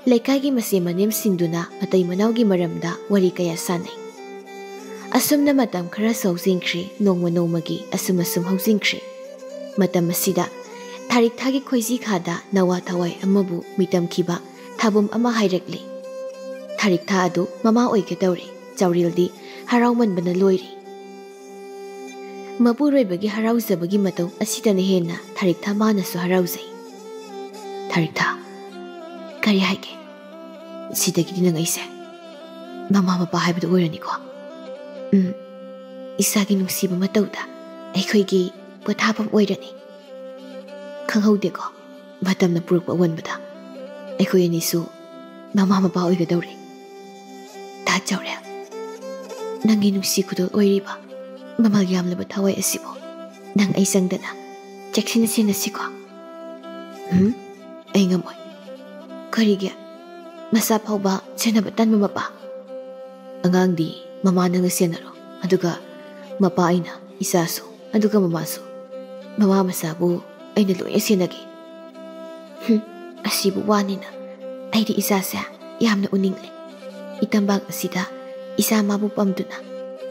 ꯂꯩꯀꯥꯏꯒꯤ ꯃꯆꯦ ꯃꯅꯦꯝꯁꯤꯡꯗꯨꯅ ꯃꯇꯩ ꯃꯅꯥꯎꯒꯤ ꯃꯔꯝꯗ ꯋꯥꯔꯤ ꯀꯌꯥ ꯁꯥꯟꯅꯩ꯫ ꯑꯁꯨꯝꯅ ꯃꯇꯝ ꯈꯔꯁꯨ ꯍꯧꯖꯤꯟꯈ꯭ꯔꯦ, ꯅꯣꯡꯃ ꯅꯣꯡꯃꯒꯤ ꯑꯁꯨꯝ ꯑꯁꯨꯝ ꯍꯧꯖꯤꯟꯈ꯭ꯔꯦ꯫ ꯃꯇꯝ ꯑꯁꯤꯗ ꯊꯥꯔꯤꯛ ꯊꯥꯒꯤ ꯈꯣꯏꯖꯤ ꯈꯥꯗ ꯅꯋꯥ ꯊꯋꯥꯏ ꯑꯃꯕꯨ ꯃꯤꯇꯝꯈꯤꯕ ꯊꯥꯕꯨꯝ ꯑꯃ ꯍꯥꯏꯔꯛꯂꯤ꯫ ꯊꯥꯔꯤꯛ ꯊꯥ ꯑꯗꯨ ꯃꯃꯥ ꯑꯣꯏꯒꯗꯧꯔꯦ꯫ ꯆꯥꯎꯔꯦꯜꯗꯤ ꯍꯔꯥꯎꯃꯟꯕꯅ ꯂꯣꯏꯔꯦ꯫ ꯃꯄꯨꯔꯣꯏꯕꯒꯤ ꯍꯔꯥꯎꯖꯕꯒꯤ ꯃꯇꯧ ꯑꯁꯤꯗꯅ ꯍꯦꯟꯅ ꯊꯥꯔꯤꯛ ꯊꯥ ꯃꯥꯅꯁꯨ ꯍꯔꯥꯎꯖꯩ꯫ "ꯊꯥꯔꯤꯛ ꯊꯥ, ꯀꯔꯤ ꯍꯥꯏꯒꯦ? ꯁꯤꯗꯒꯤꯗꯤ ꯅꯪ ꯑꯩꯁꯦ ꯃꯃꯥ ꯃꯄꯥ ꯍꯥꯏꯕꯗꯨ ꯑꯣꯏꯔꯅꯤꯀꯣ?" "ꯎꯝ, ꯏꯁꯥꯒꯤ ꯅꯨꯡꯁꯤꯕ ꯃꯇꯧꯗ ꯑꯩꯈꯣꯏꯒꯤ ꯄꯣꯊꯥꯐꯝ ꯑꯣꯏꯔꯅꯤ꯫ ꯈꯪꯍꯧꯗꯦꯀꯣ, ꯃꯇꯝꯅ ꯄꯨꯔꯛꯄ ꯑꯑꯣꯟꯕꯗ ꯑꯩꯈꯣꯏ ꯑꯅꯤꯁꯨ ꯃꯃꯥ ꯃꯄꯥ ꯑꯣꯏꯒꯗꯧꯔꯦ꯫ ꯇꯥ ꯆꯥꯎꯔꯦꯜ, ꯅꯪꯒꯤ ꯅꯨꯡꯁꯤ ꯈꯨꯗꯣꯜ ꯑꯣꯏꯔꯤꯕ ꯃꯃꯜ ꯌꯥꯝꯂꯕ ꯊꯋꯥꯏ ꯑꯁꯤꯕꯨ ꯅꯪ ꯑꯩ ꯆꯪꯗꯅ ꯆꯦꯛꯁꯤꯟꯅ ꯁꯦꯟꯅꯁꯤꯀꯣ"꯫ "ꯎꯝ, ꯑꯩ ꯉꯝꯃꯣꯏ꯫ ꯀꯔꯤꯒꯤ? ꯃꯆꯥ ꯐꯥꯎꯕ ꯁꯦꯟꯅꯕ ꯇꯟꯕ ꯃꯄꯥ? ꯑꯉꯥꯡꯗꯤ ꯃꯃꯥ ꯅꯪꯅ ꯁꯦꯟꯅꯔꯣ, ꯑꯗꯨꯒ ꯃꯄꯥ ꯑꯩꯅ ꯏꯆꯥꯁꯨ, ꯑꯗꯨꯒ ꯃꯃꯥꯁꯨ꯫ ꯃꯃꯥ ꯃꯆꯥꯕꯨ ꯑꯩꯅ ꯂꯣꯏꯅ ꯁꯦꯟꯅꯒꯦ"꯫ "ꯍꯨꯝ, ꯑꯁꯤꯕꯨ ꯋꯥꯅꯤꯅ꯫ ꯑꯩꯗꯤ ꯏꯆꯥꯁꯦ ꯌꯥꯝꯅ ꯎꯅꯤꯡꯂꯦ꯫ ꯏꯇꯝꯕꯥꯛ ꯑꯁꯤꯗ ꯏꯆꯥ ꯃꯥꯕꯨ ꯄꯝꯗꯨꯅ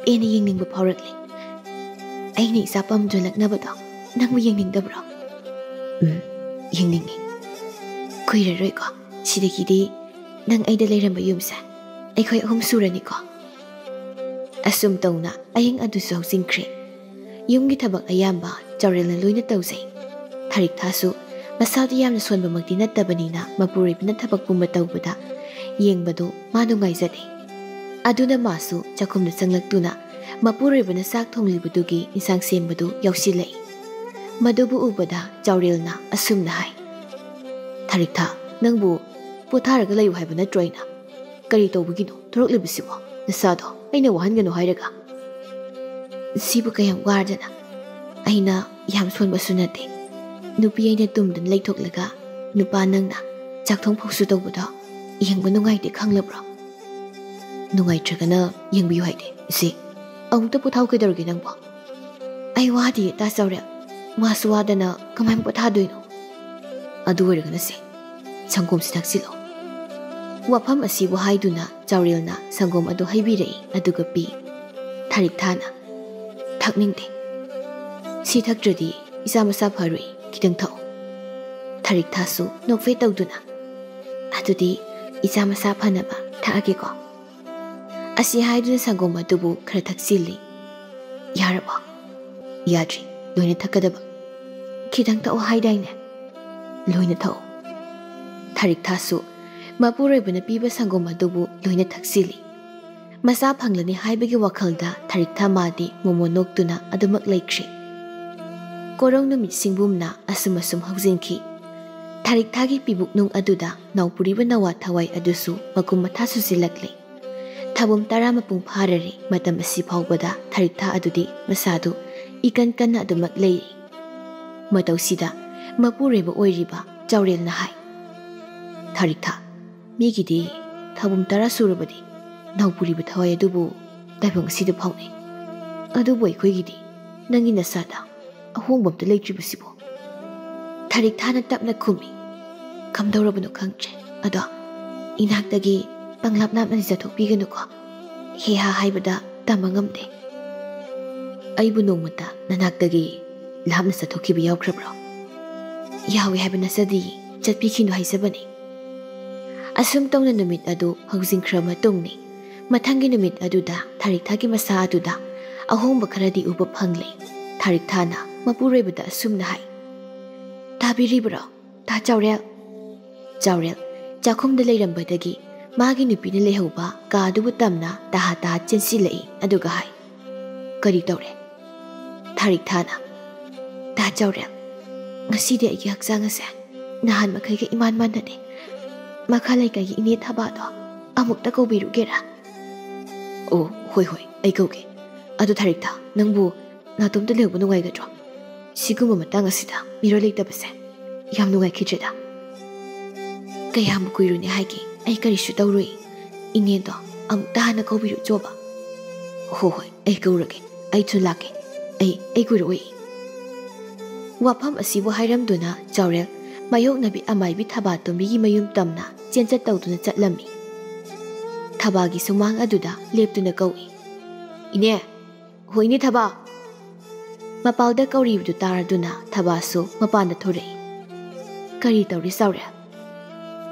ꯍꯦꯟꯅ ꯌꯦꯡꯅꯤꯡꯕ ꯐꯥꯎꯔꯛꯂꯦ꯫ ꯑꯩꯅ ꯏꯆꯥ ꯄꯝ ꯌꯣꯜꯂꯛꯅꯕꯗꯣ ꯅꯪꯕꯨ ꯌꯦꯡꯅꯤꯡꯗꯕ꯭ꯔꯣ? ꯎꯝ, ꯌꯦꯡꯅꯤꯡꯉꯤ꯫ ꯀꯨꯏꯔꯔꯣꯏꯀꯣ, ꯁꯤꯗꯒꯤꯗꯤ ꯅꯪ ꯑꯩꯗ ꯂꯩꯔꯝꯕ ꯌꯨꯝꯁꯦ ꯑꯩꯈꯣꯏ ꯑꯍꯨꯝ ꯁꯨꯔꯅꯤꯀꯣ꯫ ꯑꯁꯨꯝ ꯇꯧꯅ ꯑꯍꯤꯡ ꯑꯗꯨꯁꯨ ꯍꯧꯖꯤꯟꯈ꯭ꯔꯦ꯫ ꯌꯨꯝꯒꯤ ꯊꯕꯛ ꯑꯌꯥꯝꯕ ꯆꯥꯎꯔꯦꯜꯅ ꯂꯣꯏꯅ ꯇꯧꯖꯩ꯫ ꯊꯥꯔꯤꯛꯊꯥꯁꯨ ꯃꯁꯥꯗꯤ ꯌꯥꯝꯅ ꯁꯣꯟꯕꯃꯛꯇꯤ ꯅꯠꯇꯕꯅꯤꯅ ꯃꯄꯨꯔꯣꯏꯕꯅ ꯊꯕꯛ ꯄꯨꯝꯕ ꯇꯧꯕꯗ ꯌꯦꯡꯕꯗꯨ ꯃꯥ ꯅꯨꯡꯉꯥꯏꯖꯗꯦ꯫ ꯑꯗꯨꯅ ꯃꯥꯁꯨ ꯆꯥꯛꯈꯨꯝꯗ ꯆꯪꯂꯛꯇꯨꯅ ꯃꯄꯨꯔꯣꯏꯕꯅ ꯆꯥꯛ ꯊꯣꯡꯂꯤꯕꯗꯨꯒꯤ ꯏꯟꯁꯥꯡ ꯁꯦꯝꯕꯗꯨ ꯌꯥꯎꯁꯤꯜꯂꯛꯏ꯫ ꯃꯗꯨꯕꯨ ꯎꯕꯗ ꯆꯥꯎꯔꯦꯜꯅ ꯑꯁꯨꯝꯅ ꯍꯥꯏ, "ꯊꯥꯔꯤꯛꯊꯥ, ꯅꯪꯕꯨ ꯄꯣꯊꯥꯔꯒ ꯂꯩꯌꯨ ꯍꯥꯏꯕ ꯅꯠꯇ꯭ꯔꯣ ꯑꯩꯅ? ꯀꯔꯤ ꯇꯧꯕꯒꯤꯅꯣ ꯊꯣꯔꯛꯂꯤꯕꯁꯤꯕꯣ? ꯅꯁꯥꯗꯣ ꯑꯩꯅ ꯋꯥꯍꯟꯒꯅꯨ ꯍꯥꯏꯔꯒ?" "ꯁꯤꯕꯨ ꯀꯌꯥꯝ ꯋꯥꯗꯅ? ꯑꯩꯅ ꯌꯥꯝ ꯁꯣꯟꯕꯁꯨ ꯅꯠꯇꯦ꯫ ꯅꯨꯄꯤ ꯑꯩꯅ ꯇꯨꯝꯗꯨꯅ ꯂꯩꯊꯣꯛꯂꯒ ꯅꯨꯄꯥ ꯅꯪꯅ ꯆꯥꯛꯊꯣꯡ ꯐꯥꯎꯁꯨ ꯇꯧꯕꯗꯣ ꯌꯦꯡꯕ ꯅꯨꯡꯉꯥꯏꯇꯦ, ꯈꯪꯂꯕ꯭ꯔꯣ?" "ꯅꯨꯡꯉꯥꯏꯇ꯭ꯔꯒꯅ ꯌꯦꯡꯕꯤꯌꯨ ꯍꯥꯏꯗꯦ, ꯏꯆꯦ꯫ ꯑꯃꯨꯛꯇ ꯄꯣꯊꯥꯎ, ꯀꯩꯗꯧꯔꯒꯦ ꯅꯪꯕꯣ?" "ꯑꯩ ꯋꯥꯗꯤꯌꯦ ꯇꯥ ꯆꯥꯎꯔꯦꯜ꯫ ꯋꯥꯁꯨ ꯋꯥꯗꯅ ꯀꯃꯥꯏꯅ ꯄꯣꯊꯥꯗꯣꯏꯅꯣ? ꯑꯗꯨ ꯑꯣꯏꯔꯒꯅ ꯁꯦ, ꯁꯪꯒꯣꯝꯁꯤ ꯊꯛꯆꯤꯜꯂꯣ꯫" ꯋꯥꯐꯝ ꯑꯁꯤꯕꯨ ꯍꯥꯏꯗꯨꯅ ꯆꯥꯎꯔꯦꯜꯅ ꯁꯪꯒꯣꯝ ꯑꯗꯨ ꯍꯩꯕꯤꯔꯛꯏ, ꯑꯗꯨꯒ ꯄꯤ꯫ ꯊꯥꯔꯤꯛꯊꯥꯅ, "ꯊꯛꯅꯤꯡꯗꯦ꯫ ꯁꯤ ꯊꯛꯇ꯭ꯔꯗꯤ ꯏꯆꯥ ꯃꯁꯥ ꯐꯔꯣꯏ, ꯈꯤꯇꯪ ꯊꯛꯎ꯫" ꯊꯥꯔꯤꯛꯊꯥꯁꯨ ꯅꯣꯛꯐꯦꯠ ꯇꯧꯗꯨꯅ, "ꯑꯗꯨꯗꯤ ꯏꯆꯥ ꯃꯁꯥ ꯐꯅꯕ ꯊꯛꯑꯒꯦꯀꯣ꯫" ꯑꯁꯤ ꯍꯥꯏꯗꯨꯅ ꯁꯪꯒꯣꯝ ꯑꯗꯨꯕꯨ ꯈꯔ ꯊꯛꯆꯤꯜꯂꯤ꯫ "ꯌꯥꯔꯕꯣ?" "ꯌꯥꯗ꯭ꯔꯤ, ꯂꯣꯏꯅ ꯊꯛꯀꯗꯕ꯫" "ꯈꯤꯇꯪ ꯊꯛꯑꯣ ꯍꯥꯏꯗꯥꯏꯅꯦ?" "ꯂꯣꯏꯅ ꯊꯛꯑꯣ꯫" ꯊꯥꯔꯤꯛꯊꯥꯁꯨ ꯃꯄꯨꯔꯣꯏꯕꯅ ꯄꯤꯕ ꯁꯪꯒꯣꯝ ꯑꯗꯨꯕꯨ ꯂꯣꯏꯅ ꯊꯛꯆꯤꯜꯂꯤ꯫ ꯃꯆꯥ ꯐꯪꯂꯅꯤ ꯍꯥꯏꯕꯒꯤ ꯋꯥꯈꯜꯗ ꯊꯥꯔꯤꯛꯊꯥ ꯃꯥꯗꯤ ꯃꯣꯃꯣꯟ ꯅꯣꯛꯇꯨꯅ ꯑꯗꯨꯃꯛ ꯂꯩꯈ꯭ꯔꯤ꯫ ꯀꯣꯔꯧ ꯅꯨꯃꯤꯠ ꯁꯤꯡꯕꯨꯝꯅ ꯑꯁꯨꯝ ꯑꯁꯨꯝ ꯍꯧꯖꯤꯟꯈꯤ꯫ ꯊꯥꯔꯤꯛꯊꯥꯒꯤ ꯄꯤꯕꯨꯛꯅꯨꯡ ꯑꯗꯨꯗ ꯅꯥꯎꯄꯨꯔꯤꯕ ꯅꯋꯥ ꯊꯋꯥꯏ ꯑꯗꯨꯁꯨ ꯃꯀꯨꯝ ꯃꯊꯥ ꯁꯨꯖꯤꯜꯂꯛꯂꯦ꯫ ꯊꯥꯕꯨꯝ ꯇꯔꯥ ꯃꯄꯨꯡ ꯐꯥꯔꯔꯦ꯫ ꯃꯇꯝ ꯑꯁꯤ ꯐꯥꯎꯕꯗ ꯊꯥꯔꯤꯛꯊꯥ ꯑꯗꯨꯗꯤ ꯃꯁꯥꯗꯨ ꯏꯀꯟ ꯀꯟꯅ ꯑꯗꯨꯃꯛ ꯂꯩꯔꯤ꯫ ꯃꯇꯧꯁꯤꯗ ꯃꯄꯨꯔꯣꯏꯕ ꯑꯣꯏꯔꯤꯕ ꯆꯥꯎꯔꯦꯜꯅ ꯍꯥꯏ, "ꯊꯥꯔꯤꯛꯊꯥ, ꯃꯤꯒꯤꯗꯤ ꯊꯥꯕꯨꯝ ꯇꯔꯥ ꯁꯨꯔꯕꯗꯤ ꯅꯥꯎꯄꯨꯔꯤꯕ ꯊꯋꯥꯏ ꯑꯗꯨꯕꯨ ꯇꯥꯏꯕꯪ ꯑꯁꯤꯗ ꯐꯥꯎꯅꯩ꯫ ꯑꯗꯨꯕꯨ ꯑꯩꯈꯣꯏꯒꯤꯗꯤ ꯅꯪꯒꯤ ꯅꯁꯥꯗ ꯑꯍꯣꯡꯕ ꯑꯝꯇ ꯂꯩꯇ꯭ꯔꯤꯕꯁꯤꯕꯨ?" ꯊꯥꯔꯤꯛꯊꯥꯅ ꯇꯞꯅ ꯈꯨꯝꯃꯤ꯫ ꯀꯝꯗꯧꯔꯕꯅꯣ ꯈꯪꯗ꯭ꯔꯦ꯫ ꯑꯗꯣ ꯏꯅꯥꯛꯇꯒꯤ ꯄꯪꯂꯥꯞ ꯂꯥꯞꯅꯗꯤ ꯆꯠꯊꯣꯛꯄꯤꯒꯅꯨꯀꯣ꯫ ꯍꯦ ꯍꯥ ꯍꯥꯏꯕꯗ ꯇꯝꯕ ꯉꯝꯗꯦ꯫ ꯑꯩꯕꯨ ꯅꯣꯡꯃꯇ ꯅꯅꯥꯛꯇꯒꯤ ꯂꯥꯞꯅ ꯆꯠꯊꯣꯛꯈꯤꯕ ꯌꯥꯎꯈ꯭ꯔꯕ꯭ꯔꯣ? ꯌꯥꯎꯏ ꯍꯥꯏꯕ ꯅꯠꯆꯗꯦ, ꯆꯠꯄꯤꯈꯤꯅꯨ ꯍꯥꯏꯖꯕꯅꯤ꯫ ꯑꯁꯨꯝ ꯇꯧꯅ ꯅꯨꯃꯤꯠ ꯑꯗꯨ ꯍꯧꯖꯤꯟꯈ꯭ꯔ ꯃꯇꯨꯡꯅꯤ꯫ ꯃꯊꯪꯒꯤ ꯅꯨꯃꯤꯠ ꯑꯗꯨꯗ ꯊꯥꯔꯤꯛꯊꯥꯒꯤ ꯃꯁꯥ ꯑꯗꯨꯗ ꯑꯍꯣꯡꯕ ꯈꯔꯗꯤ ꯎꯕ ꯐꯪꯂꯦ꯫ ꯊꯥꯔꯤꯛꯊꯥꯅ ꯃꯄꯨꯔꯣꯏꯕꯗ ꯑꯁꯨꯝꯅ ꯍꯥꯏ, "ꯇꯥꯕꯤꯔꯤꯕ꯭ꯔꯣ, ꯇꯥ ꯆꯥꯎꯔꯦꯜ?" ꯆꯥꯎꯔꯦꯜ ꯆꯥꯛꯈꯨꯝꯗ ꯂꯩꯔꯝꯕꯗꯒꯤ ꯃꯥꯒꯤ ꯅꯨꯄꯤꯅ ꯂꯩꯍꯧꯕ ꯀꯥ ꯑꯗꯨꯕꯨ ꯇꯝꯅ ꯇꯍꯥ ꯇꯍꯥ ꯆꯦꯟꯁꯤꯜꯂꯛꯏ, ꯑꯗꯨꯒ ꯍꯥꯏ, "ꯀꯔꯤ ꯇꯧꯔꯦ?" ꯊꯥꯔꯤꯛꯊꯥꯅ, "ꯇꯥ ꯆꯥꯎꯔꯦꯜ, ꯉꯁꯤꯗꯤ ꯑꯩꯒꯤ ꯍꯛꯆꯥꯡ ꯑꯁꯦ ꯅꯍꯥꯟ ꯃꯈꯩꯒ ꯏꯃꯥꯟ ꯃꯥꯟꯅꯗꯦ꯫ ꯃꯈꯥ ꯂꯩꯀꯥꯏꯒꯤ ꯏꯅꯦ ꯊꯕꯥꯗꯣ ꯑꯃꯨꯛꯇ ꯀꯧꯕꯤꯔꯨꯒꯦꯔꯥ?" "ꯑꯣ, ꯍꯣꯏ, ꯍꯣꯏ, ꯑꯩ ꯀꯧꯒꯦ꯫ ꯑꯗꯨ ꯊꯥꯔꯤꯛꯊꯥ, ꯅꯪꯕꯨ ꯅꯥꯇꯣꯝꯇ ꯂꯩꯍꯧꯕ ꯅꯨꯡꯉꯥꯏꯒꯗ꯭ꯔꯣ? ꯁꯤꯒꯨꯝꯕ ꯃꯇꯥꯡ ꯑꯁꯤꯗ ꯃꯤꯔꯣꯜ ꯂꯩꯇꯕꯁꯦ ꯌꯥꯝ ꯅꯨꯡꯉꯥꯏꯈꯤꯗ꯭ꯔꯦꯗ꯫ ꯀꯌꯥꯝ ꯀꯨꯏꯔꯨꯅꯤ ꯍꯥꯏꯒꯦ, ꯑꯩ ꯀꯔꯤꯁꯨ ꯇꯧꯔꯣꯏ꯫ ꯏꯅꯦꯗꯣ ꯑꯃꯨꯛꯇ ꯍꯥꯟꯅ ꯀꯧꯕꯤꯔꯨꯆꯣꯕ꯫" "ꯍꯣ ꯍꯣꯏ, ꯑꯩ ꯀꯧꯔꯒꯦ꯫ ꯑꯩ ꯊꯨꯅ ꯂꯥꯛꯀꯦ꯫ ꯑꯩ, ꯑꯩ ꯀꯨꯏꯔꯛꯑꯣꯏ꯫" ꯋꯥꯐꯝ ꯑꯁꯤꯕꯨ ꯍꯥꯏꯔꯝꯗꯨꯅ ꯆꯥꯎꯔꯦꯜ ꯃꯥꯌꯣꯛꯅꯕꯤ ꯑꯃꯥꯏꯕꯤ ꯊꯕꯥꯇꯣꯝꯕꯤꯒꯤ ꯃꯌꯨꯝ ꯇꯝꯅ ꯆꯦꯟꯆꯠ ꯇꯧꯗꯨꯅ ꯆꯠꯂꯝꯃꯤ꯫ ꯊꯕꯥꯒꯤ ꯁꯨꯃꯥꯡ ꯑꯗꯨꯗ ꯂꯦꯞꯇꯨꯅ ꯀꯧꯏ, "ꯏꯅꯦ! ꯍꯣꯏꯅꯦ ꯊꯕꯥ!" ꯃꯄꯥꯜꯗ ꯀꯧꯔꯤꯕꯗꯨ ꯇꯥꯔꯗꯨꯅ ꯊꯕꯥꯁꯨ ꯃꯄꯥꯟꯗ ꯊꯣꯔꯛꯏ꯫ "ꯀꯔꯤ ꯇꯧꯔꯤ ꯆꯥꯎꯔꯦꯜ?"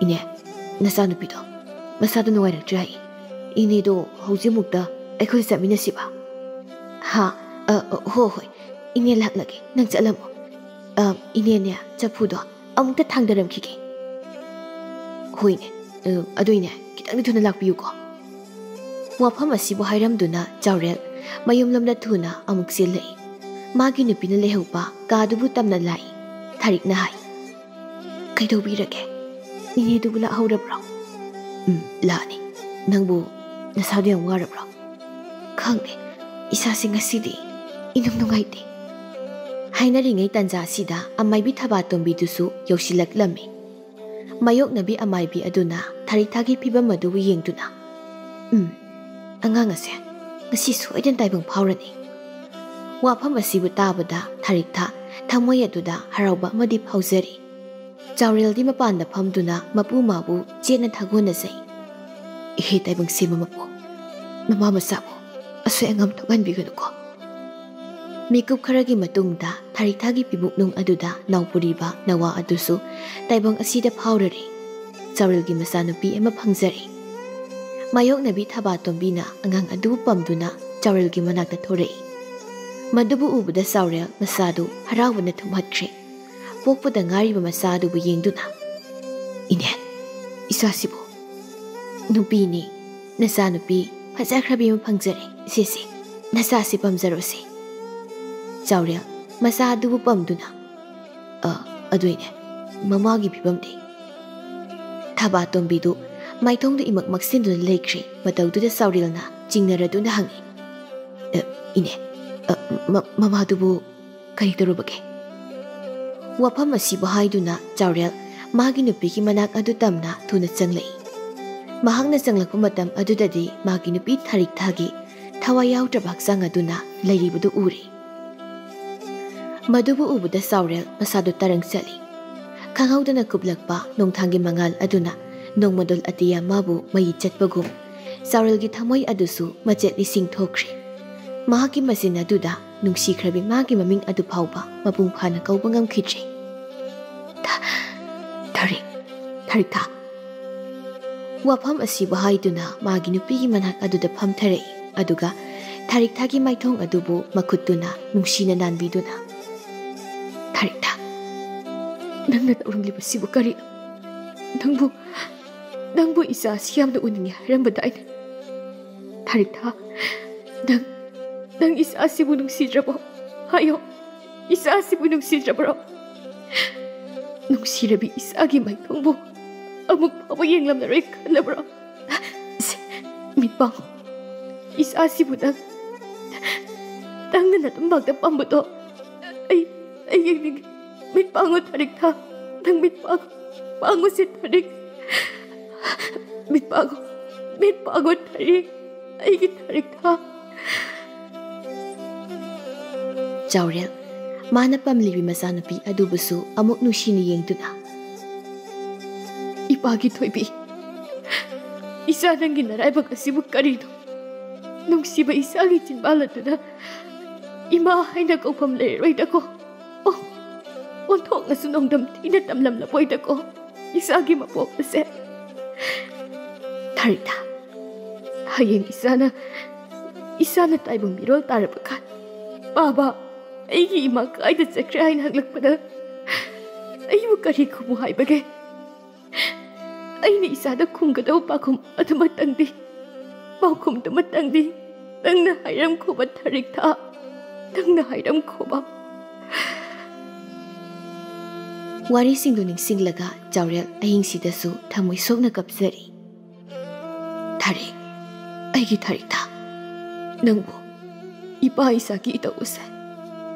"ꯏꯅꯦ, ꯅꯆꯥꯅꯨꯄꯤꯗꯣ ꯃꯁꯥꯗꯣ ꯅꯨꯡꯉꯥꯏꯔꯛꯇ꯭ꯔꯦ ꯍꯥꯏ꯫ ꯏꯅꯦꯗꯣ ꯍꯧꯖꯤꯛꯃꯨꯛꯇ ꯑꯩꯈꯣꯏ ꯆꯠꯃꯤꯟꯅꯁꯤꯕ?" "ꯍꯥ? ꯑ, ꯑ, ꯍꯣ ꯍꯣꯏ, ꯏꯅꯦ ꯂꯥꯛꯂꯒꯦ, ꯅꯪ ꯆꯠꯂꯝꯃꯣ꯫ ꯑ, ꯏꯅꯦꯅꯦ, ꯆꯐꯨꯗꯣ ꯑꯃꯨꯛꯇ ꯊꯥꯡꯗꯔꯝꯈꯤꯒꯦ꯫" "ꯍꯣꯏꯅꯦ, ꯑ, ꯑꯗꯨꯏꯅꯦ, ꯈꯤꯇꯪꯗꯤ ꯊꯨꯅ ꯂꯥꯛꯄꯤꯌꯨꯀꯣ꯫" ꯋꯥꯐꯝ ꯑꯁꯤꯕꯨ ꯍꯥꯏꯔꯝꯗꯨꯅ ꯆꯥꯎꯔꯦꯜ ꯃꯌꯨꯝꯂꯣꯝꯗ ꯊꯨꯅ ꯑꯃꯨꯛ ꯆꯦꯜꯂꯛꯏ꯫ ꯃꯥꯒꯤ ꯅꯨꯄꯤꯅ ꯂꯩꯍꯧꯕ ꯀꯥꯗꯨꯕꯨ ꯇꯝꯅ ꯂꯥꯛꯏ꯫ ꯊꯥꯔꯤꯛꯅ ꯍꯥꯏ, "ꯀꯩꯗꯧꯕꯤꯔꯒꯦ? ꯏꯅꯦꯗꯨꯕꯨ ꯂꯥꯛꯍꯧꯔꯕ꯭ꯔꯣ?" "ꯎꯝ, ꯂꯥꯛꯑꯅꯤ꯫ ꯅꯪꯕꯨ ꯅꯁꯥꯗꯣ ꯌꯥꯝ ꯋꯥꯔꯕ꯭ꯔꯣ?" "ꯈꯪꯗꯦ, ꯏꯁꯥꯁꯦ ꯉꯁꯤꯗꯤ ꯏꯅꯨꯡ ꯅꯨꯡꯉꯥꯏꯇꯦ꯫" ꯍꯥꯏꯅꯔꯤꯉꯩ ꯇꯥꯟꯖꯥꯁꯤꯗ ꯑꯃꯥꯏꯕꯤ ꯊꯕꯥꯇꯣꯝꯕꯤꯗꯨꯁꯨ ꯌꯧꯁꯤꯜꯂꯛꯂꯝꯃꯤ꯫ ꯃꯥꯌꯣꯛꯅꯕꯤ ꯑꯃꯥꯏꯕꯤ ꯑꯗꯨꯅ ꯊꯥꯔꯤꯛꯊꯥꯒꯤ ꯐꯤꯕꯝ ꯑꯗꯨꯕꯨ ꯌꯦꯡꯗꯨꯅ, "ꯎꯝ, ꯑꯉꯥꯡ ꯑꯁꯦ ꯉꯁꯤ ꯁꯣꯏꯗꯅ ꯇꯥꯏꯕꯪ ꯐꯥꯎꯔꯅꯤ꯫" ꯋꯥꯐꯝ ꯑꯁꯤꯕꯨ ꯇꯥꯕꯗ ꯊꯥꯔꯤꯛꯊꯥ ꯊꯃꯣꯏ ꯑꯗꯨꯗ ꯍꯔꯥꯎꯕ ꯑꯃꯗꯤ ꯐꯥꯎꯖꯔꯤ꯫ ꯆꯥꯎꯔꯦꯜꯗꯤ ꯃꯄꯥꯟꯗ ꯐꯝꯗꯨꯅ ꯃꯄꯨ ꯃꯥꯕꯨ ꯆꯦꯠꯅ ꯊꯥꯒꯣꯟꯅꯖꯩ꯫ "ꯏꯍꯦ ꯇꯥꯏꯕꯪ ꯁꯦꯝꯕ ꯃꯄꯨ, ꯃꯃꯥ ꯃꯆꯥꯕꯨ ꯑꯁꯣꯏ ꯑꯉꯥꯝ ꯊꯣꯛꯍꯟꯕꯤꯒꯅꯨꯀꯣ꯫ ꯃꯤꯀꯨꯞ ꯈꯔꯒꯤ ꯃꯇꯨꯡꯗ ꯊꯥꯔꯤꯛꯊꯥꯒꯤ ꯄꯤꯕꯨꯛꯅꯨꯡ ꯑꯗꯨꯗ ꯅꯥꯎꯄꯨꯔꯤꯕ ꯅꯋꯥ ꯑꯗꯨꯁꯨ ꯇꯥꯏꯕꯪ ꯑꯁꯤꯗ ꯐꯥꯎꯔꯔꯦ꯫ ꯆꯥꯎꯔꯦꯜꯒꯤ ꯃꯆꯥꯅꯨꯄꯤ ꯑꯃ ꯐꯪꯖꯔꯦ꯫ ꯃꯥꯌꯣꯛꯅꯕꯤ ꯊꯕꯥꯇꯣꯝꯕꯤꯅ ꯑꯉꯥꯡ ꯑꯗꯨꯕꯨ ꯄꯝꯗꯨꯅ ꯆꯥꯎꯔꯦꯜꯒꯤ ꯃꯅꯥꯛꯇ ꯊꯣꯔꯛꯏ꯫ ꯃꯗꯨꯕꯨ ꯎꯕꯗ ꯆꯥꯎꯔꯦꯜ ꯃꯆꯥꯗꯨ ꯍꯔꯥꯎꯕꯅ ꯊꯨꯝꯍꯠꯈ꯭ꯔꯦ꯫ ꯄꯣꯛꯄꯗ ꯉꯥꯏꯔꯤꯕ ꯃꯆꯥ ꯑꯗꯨꯕꯨ ꯌꯦꯡꯗꯨꯅ, "ꯏꯅꯦ, ꯏꯆꯥꯁꯤꯕꯨ ꯅꯨꯄꯤꯅꯤ, ꯅꯆꯥꯅꯨꯄꯤ ꯐꯖꯈ꯭ꯔꯕꯤ ꯑꯃ ꯐꯪꯖꯔꯦ꯫ ꯁꯦ, ꯁꯦ, ꯅꯆꯥꯁꯤ ꯄꯝꯖꯔꯣꯁꯦ꯫" ꯆꯥꯎꯔꯦꯜ ꯃꯆꯥ ꯑꯗꯨꯕꯨ ꯄꯝꯗꯨꯅ, "ꯑ, ꯑꯗꯨꯏꯅꯦ, ꯃꯃꯥꯒꯤ ꯐꯤꯕꯝꯗꯤ?" ꯊꯕꯥꯇꯣꯝꯕꯤꯗꯨ ꯃꯥꯏꯊꯣꯡꯗ ꯏꯃꯛ ꯃꯛꯁꯤꯟꯗꯨꯅ ꯂꯩꯈ꯭ꯔꯦ꯫ ꯃꯇꯧꯗꯨꯗ ꯆꯥꯎꯔꯦꯜꯅ ꯆꯤꯡꯅꯔꯗꯨꯅ ꯍꯪꯉꯤ, "ꯑ, ꯏꯅꯦ, ꯑ, ꯃ-, ꯃꯃꯥꯗꯨꯕꯨ ꯀꯔꯤ ꯇꯧꯔꯨꯕꯒꯦ?" ꯋꯥꯐꯝ ꯑꯁꯤꯕꯨ ꯍꯥꯏꯗꯨꯅ ꯆꯥꯎꯔꯦꯜ ꯃꯥꯒꯤ ꯅꯨꯄꯤꯒꯤ ꯃꯅꯥꯛ ꯑꯗꯨ ꯇꯝꯅ ꯊꯨꯅ ꯆꯪꯂꯛꯏ꯫ ꯃꯍꯥꯛꯅ ꯆꯪꯂꯛꯄ ꯃꯇꯝ ꯑꯗꯨꯗꯗꯤ ꯃꯥꯒꯤ ꯅꯨꯄꯤ ꯊꯥꯔꯤꯛꯊꯥꯒꯤ ꯊꯋꯥꯏ ꯌꯥꯎꯗ꯭ꯔꯕ ꯍꯛꯆꯥꯡ ꯑꯗꯨꯅ ꯂꯩꯔꯤꯕꯗꯨ ꯎꯔꯦ꯫ ꯃꯗꯨꯕꯨ ꯎꯕꯗ ꯆꯥꯎꯔꯦꯜ ꯃꯁꯥꯗꯨ ꯇꯔꯪ ꯆꯠꯂꯤ꯫ ꯈꯪꯍꯧꯗꯅ ꯀꯨꯞꯂꯛꯄ ꯅꯣꯡꯊꯥꯡꯒꯤ ꯃꯉꯥꯜ ꯑꯗꯨꯅ ꯅꯣꯡꯃꯗꯣꯜ ꯑꯇꯤꯌꯥ ꯃꯥꯕꯨ ꯃꯩ ꯆꯠꯄꯒꯨꯝ ꯆꯥꯎꯔꯦꯜꯒꯤ ꯊꯃꯣꯏ ꯑꯗꯨꯁꯨ ꯃꯆꯦꯠ ꯂꯤꯁꯤꯡ ꯊꯣꯛꯈ꯭ꯔꯦ꯫ ꯃꯍꯥꯛꯀꯤ ꯃꯆꯤꯟ ꯑꯗꯨꯗ ꯅꯨꯡꯁꯤꯈ꯭ꯔꯕꯤ ꯃꯥꯒꯤ ꯃꯃꯤꯡ ꯑꯗꯨ ꯐꯥꯎꯕ ꯃꯄꯨꯡ ꯐꯥꯅ ꯀꯧꯕ ꯉꯝꯈꯤꯗ꯭ꯔꯦ꯫ "ꯊ-, ꯊꯥꯔꯤꯛ, ꯊꯥꯔꯤꯛꯊꯥ꯫" ꯋꯥꯐꯝ ꯑꯁꯤꯕꯨ ꯍꯥꯏꯗꯨꯅ ꯃꯥꯒꯤ ꯅꯨꯄꯤꯒꯤ ꯃꯅꯥꯛ ꯑꯗꯨꯗ ꯐꯝꯊꯔꯛꯏ꯫ ꯑꯗꯨꯒ ꯊꯥꯔꯤꯛꯊꯥꯒꯤ ꯃꯥꯏꯊꯣꯡ ꯑꯗꯨꯕꯨ ꯃꯈꯨꯠꯇꯨꯅ ꯅꯨꯡꯁꯤꯅ ꯅꯥꯟꯕꯤꯗꯨꯅ, "ꯊꯥꯔꯤꯛꯊꯥ, ꯅꯪꯅ ꯇꯧꯔꯝꯂꯤꯕꯁꯤꯕꯨ ꯀꯔꯤꯅꯣ? ꯅꯪꯕꯨ, ꯅꯪꯕꯨ ꯏꯆꯥꯁꯤ ꯌꯥꯝꯅ ꯎꯅꯤꯡꯉꯤ ꯍꯥꯏꯔꯝꯕꯗꯥꯏꯅꯦ? ꯊꯥꯔꯤꯛꯊꯥ, ꯅꯪ, ꯅꯪ ꯏꯆꯥꯁꯤꯕꯨ ꯅꯨꯡꯁꯤꯗ꯭ꯔꯕꯣ? ꯍꯥꯏꯌꯣ, ꯏꯆꯥꯁꯤꯕꯨ ꯅꯨꯡꯁꯤꯗ꯭ꯔꯕ꯭ꯔꯣ? ꯅꯨꯡꯁꯤꯔꯕꯤ ꯏꯆꯥꯒꯤ ꯃꯥꯏꯊꯣꯡꯕꯨ ꯑꯃꯨꯛ ꯐꯥꯎꯕ ꯌꯦꯡꯂꯝꯂꯔꯣꯏ ꯈꯜꯂꯕ꯭ꯔꯣ? ꯁꯦ, ꯃꯤꯠ ꯄꯥꯡꯉꯨ꯫ ꯏꯆꯥꯁꯤꯕꯨ ꯅꯪ, ꯅꯪꯅ ꯅꯇꯨꯝꯕꯥꯛꯇ ꯄꯝꯕꯗꯣ ꯑꯩ, ꯑꯩ ꯌꯦꯡꯅꯤꯡꯉꯤ꯫ ꯃꯤꯠ ꯄꯥꯡꯉꯨ ꯊꯥꯔꯤꯛꯊꯥ, ꯅꯪ ꯃꯤꯠ ꯄꯥꯡꯉꯨ, ꯄꯥꯡꯉꯨꯁꯦ ꯊꯥꯔꯤꯛ꯫ ꯃꯤꯠ ꯄꯥꯡꯉꯨ, ꯃꯤꯠ ꯄꯥꯡꯉꯨ ꯊꯥꯔꯤꯛ, ꯑꯩꯒꯤ ꯊꯥꯔꯤꯛꯊꯥ꯫" ꯆꯥꯎꯔꯦꯜ ꯃꯥꯅ ꯄꯥꯝꯂꯤꯕꯤ ꯃꯆꯥꯅꯨꯄꯤ ꯑꯗꯨꯕꯨꯁꯨ ꯑꯃꯨꯛ ꯅꯨꯡꯁꯤꯅ ꯌꯦꯡꯗꯨꯅ, "ꯏꯄꯥꯒꯤ ꯊꯣꯏꯕꯤ, ꯏꯆꯥ ꯅꯪꯒꯤ ꯅꯔꯥꯏꯕꯛ ꯑꯁꯤꯕꯨ ꯀꯔꯤꯅꯣ? ꯅꯨꯡꯁꯤꯕ ꯏꯆꯥꯒꯤ ꯆꯤꯟꯕꯥꯜ ꯑꯗꯨꯗ ꯏꯃꯥ ꯍꯥꯏꯅ ꯀꯧꯐꯝ ꯂꯩꯔꯔꯣꯏꯗꯀꯣ꯫ ꯑꯣ, ꯑꯣꯟꯊꯣꯛꯅꯁꯨ ꯅꯣꯡꯗꯝ ꯊꯤꯅ ꯇꯝꯂꯝꯂꯕꯣꯏꯗꯀꯣ ꯏꯆꯥꯒꯤ ꯃꯄꯣꯛ ꯑꯁꯦ꯫ ꯊꯥꯔꯤꯛꯊꯥ, ꯍꯌꯦꯡ ꯏꯆꯥꯅ, ꯏꯆꯥꯅ ꯇꯥꯏꯕꯪ ꯃꯤꯔꯣꯜ ꯇꯥꯔꯕ ꯀꯥꯟ, "ꯕꯥꯕꯥ, ꯑꯩꯒꯤ ꯏꯃꯥ ꯀꯥꯏꯗ ꯆꯠꯈ꯭ꯔꯦ?" ꯍꯥꯏꯅ ꯍꯪꯂꯛꯄꯗ ꯑꯩꯕꯨ ꯀꯔꯤ ꯈꯨꯝꯃꯨ ꯍꯥꯏꯕꯒꯦ? ꯑꯩꯅ ꯏꯆꯥꯗ ꯈꯨꯝꯒꯗꯧꯕ ꯄꯥꯎꯈꯨꯝ ꯑꯗꯨꯃꯛꯇꯪꯗꯤ, ꯄꯥꯎꯈꯨꯝꯗꯨꯃꯛꯇꯪꯗꯤ ꯅꯪꯅ ꯍꯥꯏꯔꯝꯈꯣꯕ ꯊꯥꯔꯤꯛꯊꯥ, ꯅꯪꯅ ꯍꯥꯏꯔꯝꯈꯣꯕ꯫ ꯋꯥꯔꯤꯁꯤꯡꯗꯨ ꯅꯤꯡꯁꯤꯡꯂꯒ ꯆꯥꯎꯔꯦꯜ ꯑꯍꯤꯡꯁꯤꯗꯁꯨ ꯊꯃꯣꯏ ꯁꯣꯛꯅ ꯀꯞꯆꯔꯤ꯫ ꯊꯥꯔꯤꯛ, ꯑꯩꯒꯤ ꯊꯥꯔꯤꯛꯊꯥ, ꯅꯪꯕꯨ ꯏꯄꯥ ꯏꯆꯥꯒꯤ ꯏꯇꯧ ꯑꯁꯦ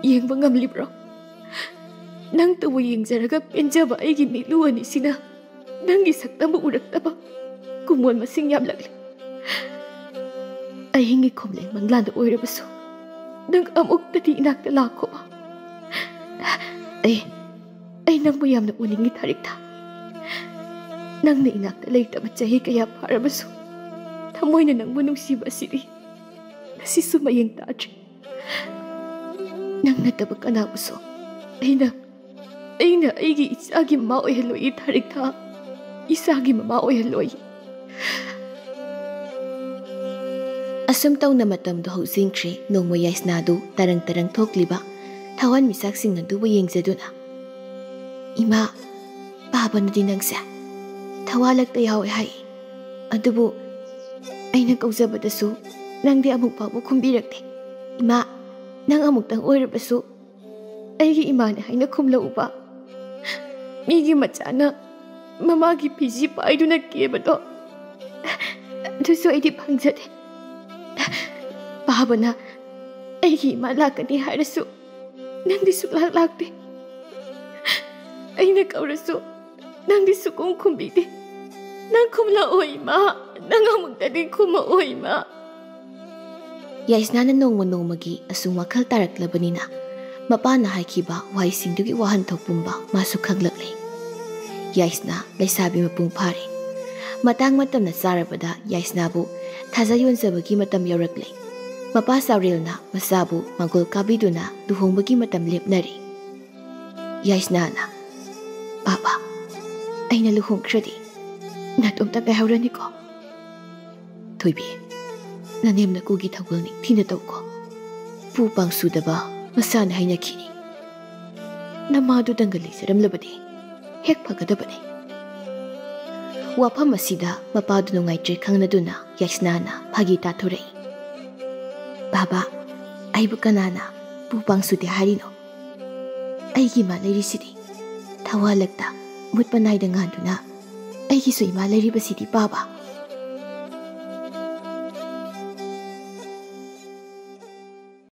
ꯌꯦꯡꯕ ꯉꯝꯂꯤꯕ꯭ꯔꯣ? ꯅꯪꯇꯕꯨ ꯌꯦꯡꯖꯔꯒ ꯄꯦꯟꯖꯕ ꯑꯩꯒꯤ ꯃꯤꯠꯂꯨ ꯑꯅꯤꯁꯤꯅ ꯅꯪꯒꯤ ꯁꯛꯇꯝꯕꯨ ꯎꯔꯛꯇꯕ ꯀꯨꯃꯣꯟ ꯃꯁꯤꯡ ꯌꯥꯝꯂꯛꯂꯦ꯫ ꯑꯍꯤꯡꯒꯤ ꯈꯣꯝꯂꯦꯡ ꯃꯪꯂꯥꯟꯗ ꯑꯣꯏꯔꯕꯁꯨ ꯅꯪ ꯑꯃꯨꯛꯇꯗꯤ ꯏꯅꯥꯛꯇ ꯂꯥꯛꯈꯣꯕ꯫ ꯑꯩ, ꯑꯩ ꯅꯪꯕꯨ ꯌꯥꯝꯅ ꯎꯅꯤꯡꯏ ꯊꯥꯔꯤꯛꯊꯥ꯫ ꯅꯪꯅ ꯏꯅꯥꯛꯇ ꯂꯩꯇꯕ ꯆꯍꯤ ꯀꯌꯥ ꯐꯥꯔꯕꯁꯨ ꯊꯃꯣꯏꯅ ꯅꯪꯕꯨ ꯅꯨꯡꯁꯤꯕ ꯑꯁꯤꯗꯤ ꯉꯁꯤꯁꯨ ꯃꯌꯦꯡ ꯇꯥꯗ꯭ꯔꯤ꯫ ꯅꯪ ꯅꯠꯇꯕ ꯀꯅꯥꯕꯨꯁꯨ ꯑꯩꯅ, ꯑꯩꯅ ꯑꯩꯒꯤ ꯏꯆꯥꯒꯤ ꯃꯃꯥ ꯑꯣꯏꯍꯜꯂꯣꯏꯌꯦ ꯊꯥꯔꯤꯛꯊꯥ, ꯏꯆꯥꯒꯤ ꯃꯃꯥ ꯑꯣꯏꯍꯜꯂꯣꯏ꯫ ꯑꯁꯨꯝ ꯇꯧꯅ ꯃꯇꯝꯗꯨ ꯍꯧꯖꯤꯟꯈ꯭ꯔꯦ꯫ ꯅꯣꯡꯃ ꯌꯥꯏꯁꯅꯥꯗꯨ ꯇꯔꯪ ꯇꯔꯪ ꯊꯣꯛꯂꯤꯕ ꯊꯋꯥꯟꯃꯤꯆꯥꯛꯁꯤꯡ ꯑꯗꯨꯕꯨ ꯌꯦꯡꯖꯗꯨꯅ, "ꯏꯃꯥ, ꯄꯥꯕꯅꯗꯤ ꯅꯪꯁꯦ ꯊꯋꯥꯂꯛꯇ ꯌꯥꯎꯋꯦ ꯍꯥꯏ, ꯑꯗꯨꯕꯨ ꯑꯩꯅ ꯀꯧꯖꯕꯗꯁꯨ ꯅꯪꯗꯤ ꯑꯃꯨꯛ ꯐꯥꯎꯕ ꯈꯨꯝꯕꯤꯔꯛꯇꯦ꯫ ꯏꯃꯥ, ꯅꯪ ꯑꯃꯨꯛꯇꯪ ꯑꯣꯏꯔꯕꯁꯨ ꯑꯩꯒꯤ ꯏꯃꯥꯅꯦ ꯍꯥꯏꯅ ꯈꯨꯝꯂꯛꯎꯕ꯫ ꯃꯤꯒꯤ ꯃꯆꯥꯅ ꯃꯃꯥꯒꯤ ꯐꯤꯖꯤ ꯄꯥꯏꯗꯨꯅ ꯀꯦꯕꯗꯣ, ꯑꯗꯨꯁꯨ ꯑꯩꯗꯤ ꯐꯪꯖꯗꯦ꯫ ꯄꯥꯕꯅ ꯑꯩꯒꯤ ꯏꯃꯥ ꯂꯥꯛꯀꯅꯤ ꯍꯥꯏꯔꯁꯨ ꯅꯪꯗꯤ ꯁꯨꯛꯂꯥꯛ ꯂꯥꯛꯇꯦ꯫ ꯑꯩꯅ ꯀꯧꯔꯁꯨ ꯅꯪꯗꯤ ꯁꯨꯛꯈꯨꯝ ꯈꯨꯝꯕꯤꯗꯦ꯫ ꯅꯪ ꯈꯨꯝꯂꯛꯑꯣ ꯏꯃꯥ, ꯅꯪ ꯑꯃꯨꯛꯇꯗꯤ ꯈꯨꯝꯃꯛꯑꯣ ꯏꯃꯥ꯫" ꯌꯥꯏꯁꯅꯥꯅ ꯅꯣꯡꯃ ꯅꯣꯡꯃꯒꯤ ꯑꯁꯨꯝ ꯋꯥꯈꯜ ꯇꯥꯔꯛꯂꯕꯅꯤꯅ, ꯃꯄꯥꯅ ꯍꯥꯏꯈꯤꯕ ꯋꯥꯍꯩꯁꯤꯡꯗꯨꯒꯤ ꯋꯥꯍꯟꯊꯣꯛ ꯄꯨꯝꯕ ꯃꯥꯁꯨ ꯈꯪꯂꯛꯂꯦ꯫ ꯌꯥꯏꯁꯅꯥ ꯂꯩꯁꯥꯕꯤ ꯃꯄꯨꯡ ꯐꯥꯔꯦ꯫ ꯃꯇꯥꯡ ꯃꯇꯝꯅ ꯆꯥꯔꯕꯗ ꯌꯥꯏꯁꯅꯥꯕꯨ ꯊꯥꯖ ꯌꯣꯟꯖꯕꯒꯤ ꯃꯇꯝ ꯌꯧꯔꯛꯂꯦ꯫ ꯃꯄꯥ ꯆꯥꯎꯔꯦꯜꯅ ꯃꯆꯥꯕꯨ ꯃꯥꯡꯒꯣꯜ ꯀꯥꯕꯤꯗꯨꯅ ꯂꯨꯍꯣꯡꯕꯒꯤ ꯃꯇꯝ ꯂꯦꯞꯅꯔꯦ꯫ ꯌꯥꯏꯁꯅꯥꯅ, "ꯄꯥꯕ, ꯑꯩꯅ ꯂꯨꯍꯣꯡꯈ꯭ꯔꯗꯤ ꯅꯇꯣꯝꯇ ꯉꯥꯏꯍꯧꯔꯅꯤꯀꯣ?" "ꯊꯣꯏꯕꯤ, ꯅꯅꯦꯝ ꯅꯀꯨꯒꯤ ꯊꯧꯒꯜ ꯅꯤꯡꯊꯤꯅ ꯇꯧꯀꯣ꯫ ꯄꯨ ꯄꯥꯡꯁꯨꯗꯕ ꯃꯁꯥꯅ ꯍꯥꯏꯅꯈꯤꯅꯤ꯫ ꯅꯃꯥꯗꯨꯗꯪꯒ ꯂꯩꯖꯔꯝꯂꯕꯗꯤ ꯍꯦꯛ ꯐꯒꯗꯕꯅꯤ꯫" ꯋꯥꯐꯝ ꯑꯁꯤꯗ ꯃꯄꯥꯗꯨ ꯅꯨꯡꯉꯥꯏꯇ꯭ꯔꯦ ꯈꯪꯅꯗꯨꯅ ꯌꯥꯏꯁꯅꯥꯅ ꯐꯥꯒꯤ ꯇꯥꯊꯣꯔꯛꯏ꯫ "ꯕꯥꯕꯥ, ꯑꯩꯕꯨ ꯀꯅꯥꯅ ꯄꯨ ꯄꯥꯡꯁꯨꯗꯦ ꯍꯥꯏꯔꯤꯅꯣ? ꯑꯩꯒꯤ ꯏꯃꯥ ꯂꯩꯔꯤꯁꯤꯗꯤ ꯊꯋꯥꯜꯂꯛꯇ ꯃꯨꯠꯄ ꯅꯥꯏꯗ ꯉꯥꯟꯗꯨꯅ ꯑꯩꯒꯤꯁꯨ ꯏꯃꯥ ꯂꯩꯔꯤꯕꯁꯤꯗꯤ ꯄꯥꯕ꯫"